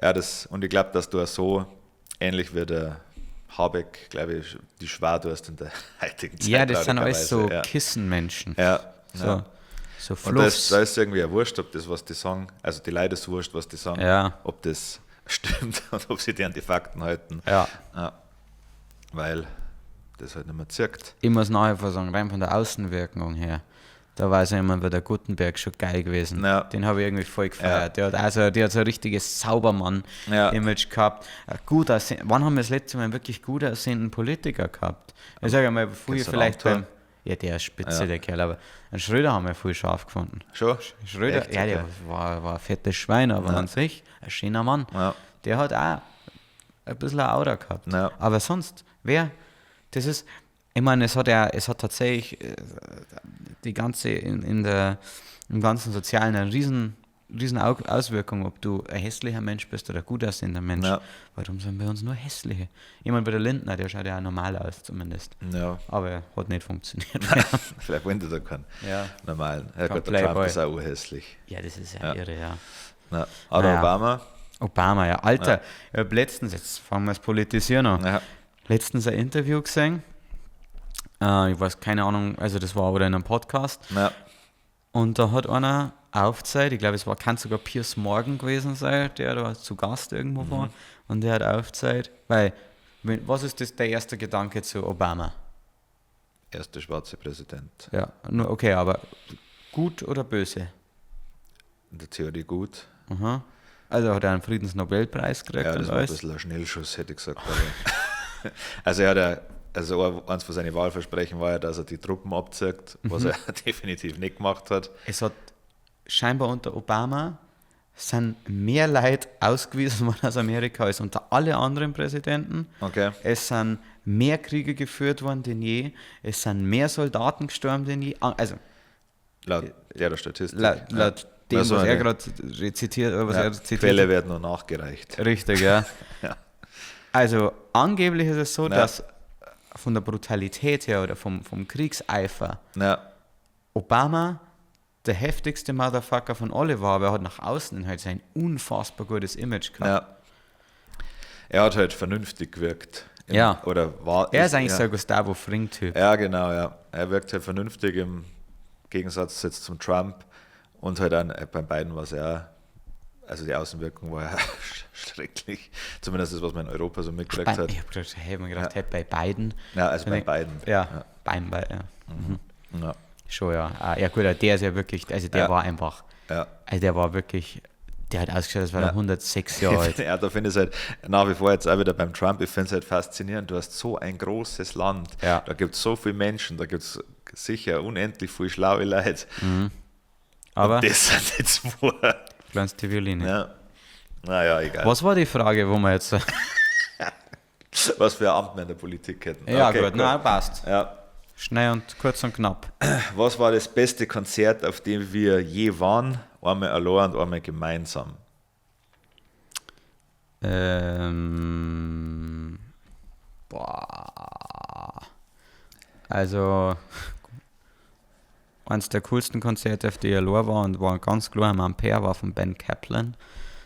Ja, das, und ich glaube, dass du auch so ähnlich wie der Habeck, glaube ich, die schwer tust in der heutigen Zeit. Ja, das sind alles so traurigerweise. Kissenmenschen. Ja. Ja. So, ja. so Und da ist, Fluffs. da ist irgendwie auch wurscht, ob das, was die sagen, also die Leute ist wurscht, was die sagen, Ja. ob das stimmt und ob sie die an die Fakten halten. Ja. Ja. Weil das halt nicht mehr zirkt. Ich muss nachher vor sagen, rein von der Außenwirkung her, da war es ja immer wieder Gutenberg schon geil gewesen. Ja. Den habe ich irgendwie voll gefeiert. Der hat also, der hat so ein richtiges Saubermann-Image gehabt. Ein gut aussehen, wann haben wir das letzte Mal einen wirklich gut aussehenden Politiker gehabt? Ich sage mal, früher Kennst du vielleicht den beim. Ja, der ist spitze, der Kerl, aber einen Schröder haben wir früh scharf gefunden. Schon? Schröder, Echt? ja, der Okay. war ein fettes Schwein, aber an sich ein schöner Mann. Ja. Der hat auch ein bisschen eine Aura gehabt. Ja. Aber sonst, wer? Das ist, ich meine, es hat ja, es hat tatsächlich die ganze, in, in der, im ganzen Sozialen einen riesen riesen Auswirkung, ob du ein hässlicher Mensch bist oder ein gut aussehender Mensch. Ja. Warum sind bei uns nur hässliche? Ich meine, bei der Lindner, der schaut ja auch normal aus zumindest. Ja. Aber hat nicht funktioniert. Vielleicht wollen die da keinen Ja. normalen. Ja, Kein gut, der Trump Playboy. ist auch hässlich. Ja, das ist ja, Ja. irre, ja. Ja. Aber Naja. Obama, Obama, ja. Alter, ich hab letztens, jetzt fangen wir das Politisieren an. ja. Letztens ein Interview gesehen. Ich weiß keine Ahnung, also das war oder in einem Podcast. Ja. Und da hat einer aufgezeigt, ich glaube, es war, kann sogar Piers Morgan gewesen sein, der da zu Gast irgendwo war. Und der hat aufgezeigt, weil, was ist das der erste Gedanke zu Obama? Erster schwarze Präsident. Ja, nur okay, aber gut oder böse? In der Theorie gut. Aha. Also hat er einen Friedensnobelpreis gekriegt Ja, das und war ein alles. bisschen ein Schnellschuss, hätte ich gesagt. Aber also er hat ja, also eins von seinen Wahlversprechen war ja, dass er die Truppen abzieht, was er definitiv nicht gemacht hat. Es hat scheinbar unter Obama sind mehr Leute ausgewiesen worden aus Amerika als unter alle anderen Präsidenten. Okay. Es sind mehr Kriege geführt worden denn je. Es sind mehr Soldaten gestorben denn je. Also Laut der Statistik. laut dem, Also was er eine- gerade rezitiert, was ja, er zitiert Quelle hat. wird noch nachgereicht. Richtig, ja. Ja. Also angeblich ist es so, Ja. dass von der Brutalität her oder vom Kriegseifer Ja, Obama der heftigste Motherfucker von alle war, aber er hat nach außen hin halt sein unfassbar gutes Image gehabt. ja. Er hat halt vernünftig gewirkt. Ja. Oder war, Er ist eigentlich ja. so ein Gustavo Fring-Typ. Ja, genau, ja. Er wirkt halt vernünftig im Gegensatz jetzt zum Trump und halt auch beim Biden war es ja, also die Außenwirkung war ja schrecklich. Zumindest das, was man in Europa so mitgekriegt Bei, hat. ich hab gedacht, hey, hab mir gedacht, hey, bei Biden. Ja, also bei beiden. Ja, Ja. beim Biden, ja. Ja, Schon, ja. Ah, ja, gut, der ist ja wirklich, also der Ja. war einfach, ja. also der war wirklich, der hat ausgeschaut, als wäre er Ja. 106 Jahre alt. Ja, da finde ich es halt nach wie vor jetzt auch wieder beim Trump, ich finde es halt faszinierend, du hast so ein großes Land, Ja. da gibt es so viele Menschen, da gibt es sicher unendlich viele schlaue Leute. Aber Das sind jetzt zwei. kleinste Violine. Ja. Naja, egal. Was war die Frage, wo wir jetzt. Was für ein Amt wir in der Politik hätten. Ja, Okay, gut, na, passt. Ja. Schnell und kurz und knapp. Was war das beste Konzert, auf dem wir je waren? Einmal allein und einmal gemeinsam. Boah. Also, eines der coolsten Konzerte, auf die ich allein war und war ganz klar im Ampere, war von Ben Kaplan.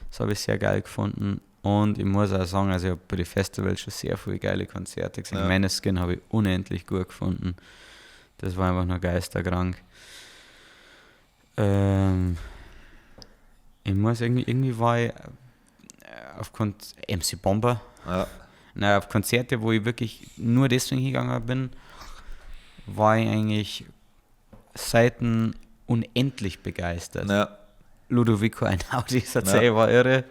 Das habe ich sehr geil gefunden. Und ich muss auch sagen, also ich habe bei den Festivals schon sehr viele geile Konzerte gesehen. Ja. Maneskin habe ich unendlich gut gefunden. Das war einfach nur geisterkrank. Ich muss irgendwie war ich auf MC Bomber. Ja, Naja, auf Konzerte, wo ich wirklich nur deswegen hingegangen bin, war ich eigentlich seiten unendlich begeistert. ja, Ludovico Einaudi, das Ja. war irre.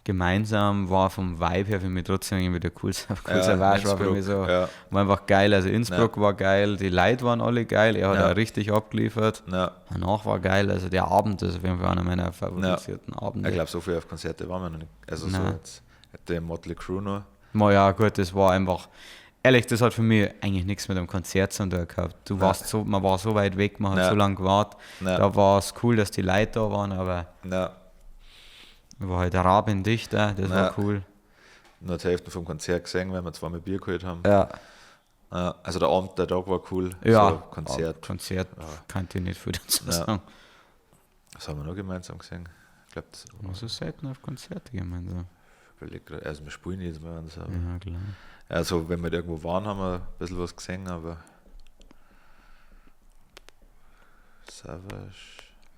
Gemeinsam war vom Vibe her für mich trotzdem irgendwie der coolste, coolste ja, Savage war für mich so, Ja, war einfach geil. Also Innsbruck war geil, die Leute waren alle geil, er hat Ja. auch richtig abgeliefert. ja. Danach war geil, also der Abend ist auf jeden Fall einer meiner favorisierten Abende. Ich glaube, so viel auf Konzerte waren wir noch nicht. Also so Nein. jetzt der Motley Crue noch. Ma ja, gut, das war einfach, ehrlich, das hat für mich eigentlich nichts mit einem Konzert zu tun gehabt. Du warst so, man war so weit weg, man hat Ja. so lange gewartet. Ja. Da war es cool, dass die Leute da waren, aber Ja, war halt der Rabendichter, das Ja. war cool. nur die Hälfte vom Konzert gesehen, weil wir zweimal Bier geholt haben. Ja, Ja, also der Abend, der Tag war cool. ja. So, Konzert. Konzert kann ich nicht viel dazu Ja. sagen. Was haben wir noch gemeinsam gesehen? Ich glaube, das Man so selten auf Konzerte gemeinsam. überleg grad. Also wir spielen jedes Mal und so. Ja, klar. Also wenn wir irgendwo waren, haben wir ein bisschen was gesehen, aber Savage,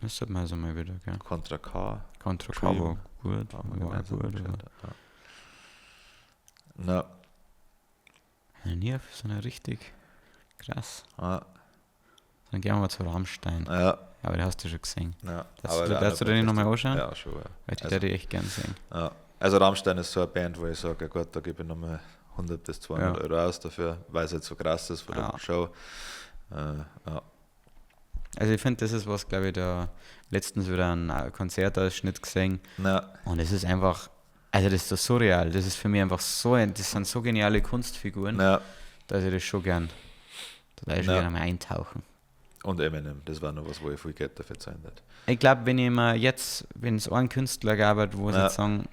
Müsste man also mal wieder, gell? Contra K Contra K war gut, haben wir war gemeinsam gut. geschaut. Aber Ja. Na, ja, nie auf so eine richtig krass. ja, Dann gehen wir mal zu Rammstein. ja, Aber die hast du schon gesehen. ja. Darfst Aber du, der darfst du andere den nochmal anschauen? Ja, schon. Ja. Weil die Also, also, ich echt gern sehen. ja. Also Rammstein ist so eine Band, wo ich sage, ja gut, da gebe ich nochmal 100 bis 200 Ja. Euro aus dafür, weil es halt so krass ist von Ja. der Show. Ja. Also ich finde, das ist was, glaube ich, da letztens wieder einen Konzertausschnitt gesehen. Na, Und es ist einfach, also das ist so surreal. Das ist für mich einfach so, ein, das sind so geniale Kunstfiguren, na, dass ich das schon gern, da ich schon Ja. gerne mal eintauchen. Und Eminem, das war noch was, wo ich viel Geld dafür zahlen würde. Ich glaube, wenn ich mir jetzt, wenn es einen Künstler gab, wo sozusagen,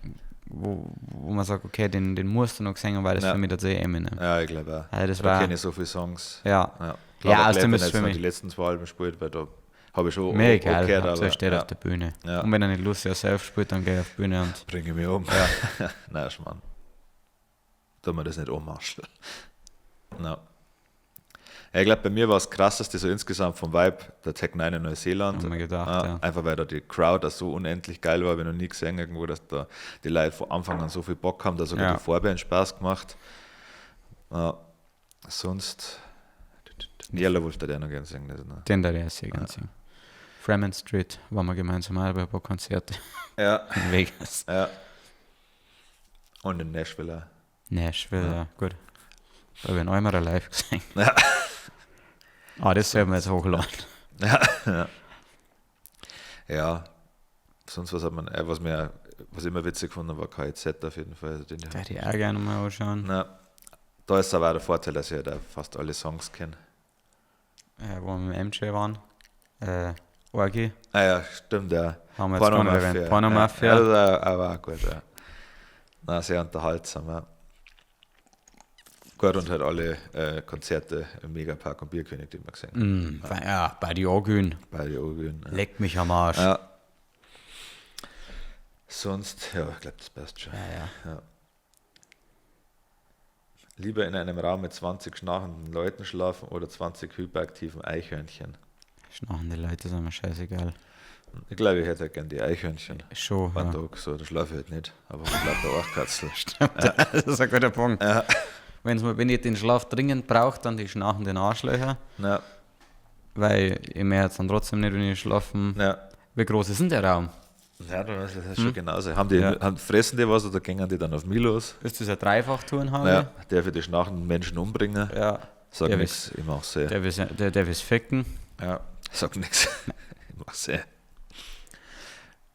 wo man sagt, okay, den musst du noch singen, weil das für mich tatsächlich Eminem. Ja, ich glaube auch. Also das Da war kenne ich so viele Songs. Ja. Ja. Ja, Aber außerdem wenn ist er jetzt für noch mich die letzten zwei Alben spielt, weil da habe ich schon Mir egal, gehört, Hauptsache aber er steht ja. auf der Bühne. Ja. Und wenn er nicht Lose Yourself spielt, dann gehe ich auf die Bühne und Bringe ich mich um. Ja. Nein, Schmarrn. Tun wir das nicht anmarscheln. Nein. Ja, ich glaube, bei mir war es krasseste so insgesamt vom Vibe der Tech 9 in Neuseeland. Haben wir gedacht, ja. Einfach weil da die Crowd auch so unendlich geil war, habe ich noch nie gesehen irgendwo, dass da die Leute von Anfang an so viel Bock haben, dass sogar Ja. die Vorband Spaß gemacht. Ja. Sonst Yellow Wolf, der noch gerne singen. Das, ne? Den da der sehr gern singen. Fremont Street waren wir gemeinsam auch bei ein paar Konzerten Ja. in Vegas. Ja. Und in Nashville auch. Nashville, ja, gut. Da habe ich ihn einmal live gesehen. Ja. Ah, das sollten wir jetzt hochladen. Ja, ja. Ja, sonst was hat man, was mir, was ich immer witzig gefunden habe, war KIZ auf jeden Fall. Also den, Da hätte ich auch gerne mal anschauen. Na, da ist aber auch der Vorteil, dass ich halt auch fast alle Songs kenne. Wo wir mit MJ waren. Orgi. Ah ja, stimmt, ja. Haben wir jetzt gar nicht erwähnt. Porno-Mafia. Ja, das ist aber auch gut, ja. Na, sehr unterhaltsam, ja. Gut, und halt alle Konzerte im Megapark und Bierkönig, die wir gesehen haben. Ja, bei die Orgün. Bei die Orgün. Ja. Leck mich am Arsch. Ja. Sonst, ja, ich glaub, das passt schon. Ja, ja. Ja. Lieber in einem Raum mit 20 schnarchenden Leuten schlafen oder 20 hyperaktiven Eichhörnchen? Schnarchende Leute sind mir scheißegal. Ich glaube, ich hätte halt gern die Eichhörnchen. Schon, Ein ja. Tag, so, da schlafe ich halt nicht. Aber ich glaube, der Arschkatzel. Stimmt, ja. Das ist ein guter Punkt. Ja. Wenn ich den Schlaf dringend brauche, dann die schnarchenden Arschlöcher. Ja. Weil ich merke jetzt dann trotzdem nicht, wenn ich schlafen. Ja. Wie groß ist denn der Raum? Ja, das ist schon genauso. Haben die, Ja. haben, fressen die was oder gehen die dann auf mich los? Ist das ein Dreifach-Turnhabe? Ja, darf ich die schnarchenden Menschen umbringen? Ja. Sag Der nix, ich mach's eh. Der will's ficken. Ja, sag nix. Ich mach's eh.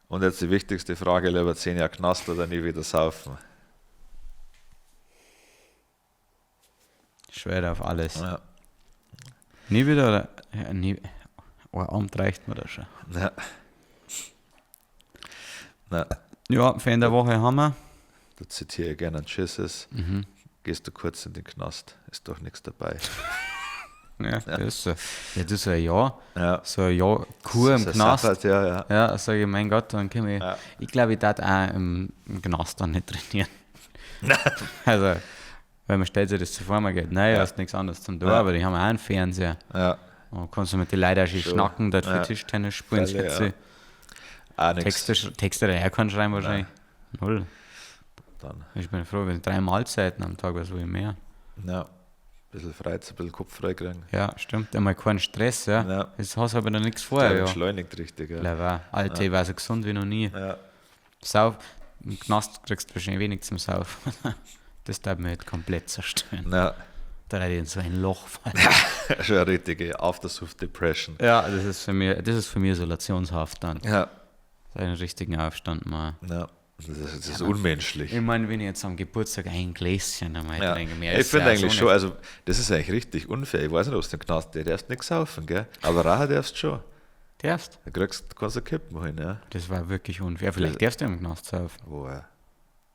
Und jetzt die wichtigste Frage, lieber 10 Jahre Knast oder nie wieder saufen? Schwer auf alles. Ja. Nie wieder oder? Ja, nie. Oh, ein Abend reicht mir da schon. Ja. Na, Ja, Fan der Woche haben wir. da zitiere ich gerne einen Jesus. Gehst du kurz in den Knast, ist doch nichts dabei. Ja, das ist so. Ja, das ist so ein Jahr. Ja. So ein Jahr Kur im So ein Knast. Sabbat, ja, ja. Ja, sag ich, mein Gott, dann komm ich. Ja. Ich glaube, ich darf auch im Knast dann nicht trainieren. Also, weil man stellt sich das so vor, man geht, nein, Ja. hast nichts anderes zum tun, Ja. aber die haben auch einen Fernseher. Ja. Und kannst du mit den Leuten auch schön Schon. schnacken, dort für Ja. Tischtennis spielen, Freilich, schätze ja. ich. Auch nix. Texte, der er kann schreiben wahrscheinlich. Null. Dann. Ich bin froh, wenn 3 Mahlzeiten am Tag, was will ich mehr? Ja. Ein bisschen frei, ein bisschen Kopf frei kriegen. Ja, stimmt. Einmal keinen Stress, ja. Ja. Das hast du aber noch nichts vor, Der ja. entschleunigt richtig, ja. Glaub auch. Alter, ich war so gesund wie noch nie. Ja. Sauf, im Knast kriegst du wahrscheinlich wenig zum Saufen. Das darf mir halt komplett zerstören. Ja. Da hätte ich in so ein Loch fallen. Schon eine richtige Aftersuft-Depression. Ja, das ist für mich Isolationshaft dann. Ja. So einen richtigen Aufstand mal. Ja. Das ist unmenschlich. Ich meine, wenn ich jetzt am Geburtstag ein Gläschen einmal Ja. trinke, mehr Ich ist finde ja eigentlich so schon, nicht. also das ist eigentlich richtig unfair. Ich weiß nicht, ob es den Knast, der darfst nicht saufen, gell? Aber Rache darfst du schon. Darfst? Da kannst du Kippen holen, ja. Das war wirklich unfair. Vielleicht darfst du im Knast saufen. Boah,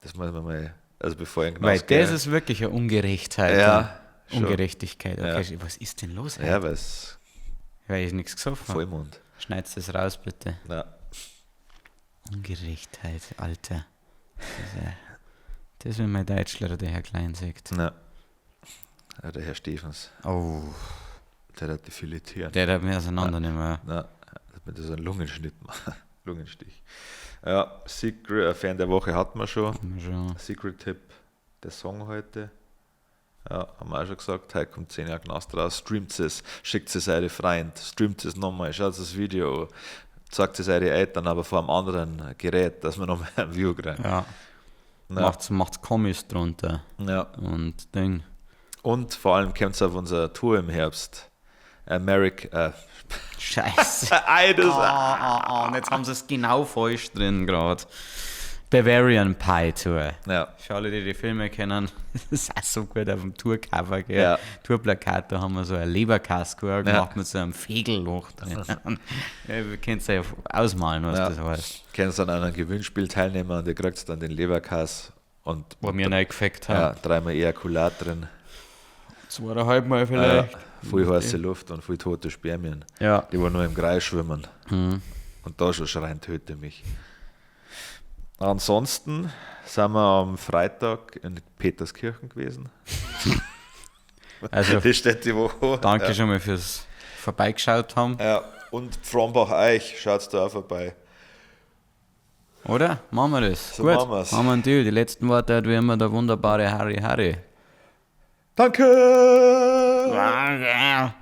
das muss man mal, also bevor ich in den Weil Knast das gehe. ist wirklich eine Ungerechtheit. Ja, dann. schon. Ungerechtigkeit. Okay, Ja. was ist denn los? Ja, weil es Weil ich nichts gesoffen habe. Vollmond. Schneidest das raus, bitte. Ja. Ungerechtheit, Alter. Das ist, das ist, wenn mein Deutschlehrer, der Herr Klein, sagt. Ja. Ja, der Herr Stevens, Oh, der hat die filetiert. der hat mir auseinandernehmen. Ja, der hat mir das einen Lungenschnitt machen. Lungenstich. Ja, Secret, Fan der Woche hatten wir schon. Haben wir schon. Secret Tipp, der Song heute. Ja, haben wir auch schon gesagt, heute kommt 10 Jahre Knast raus, streamt es, schickt es eure Freund, streamt es nochmal, schaut das Video an, zeigt es eure Eltern, aber vor einem anderen Gerät, dass wir nochmal ein View kriegen. Ja. Ja. Macht's Kommis drunter. Ja. Und Ding. Und vor allem kommt es auf unsere Tour im Herbst. America. Scheiße. Ey, das Und jetzt haben sie es genau falsch drin gerade. Bavarian Pie Tour. Ja. Für alle, die die Filme kennen, das ist auch so gut auf dem Tourcover, gell? Ja. Tourplakat, da haben wir so ein Leberkass gemacht mit so einem Fegelloch drin. Ja, ihr könnt ja ausmalen, was Ja. das heißt. Kennst dann an einem Gewinnspiel teilnehmen und ihr kriegt dann den Leberkass und Wo wir reingefeckt haben. ja, dreimal Ejakulat drin. Zweieinhalb Mal Ja, vielleicht. viel heiße Luft und viel tote Spermien, Ja. die wo nur im Kreis schwimmen. Und da schon schreien, töte mich. Ansonsten sind wir am Freitag in Peterskirchen gewesen. Also Das steht die Woche. danke Ja. schon mal fürs Vorbeigeschaut haben. Ja, und Frombach-Eich, schaut da auch vorbei. Oder? Machen wir das. So Gut. machen wir's. Machen wir einen Deal. Die letzten Worte hat wie immer der wunderbare Harry Harry. Danke! Danke.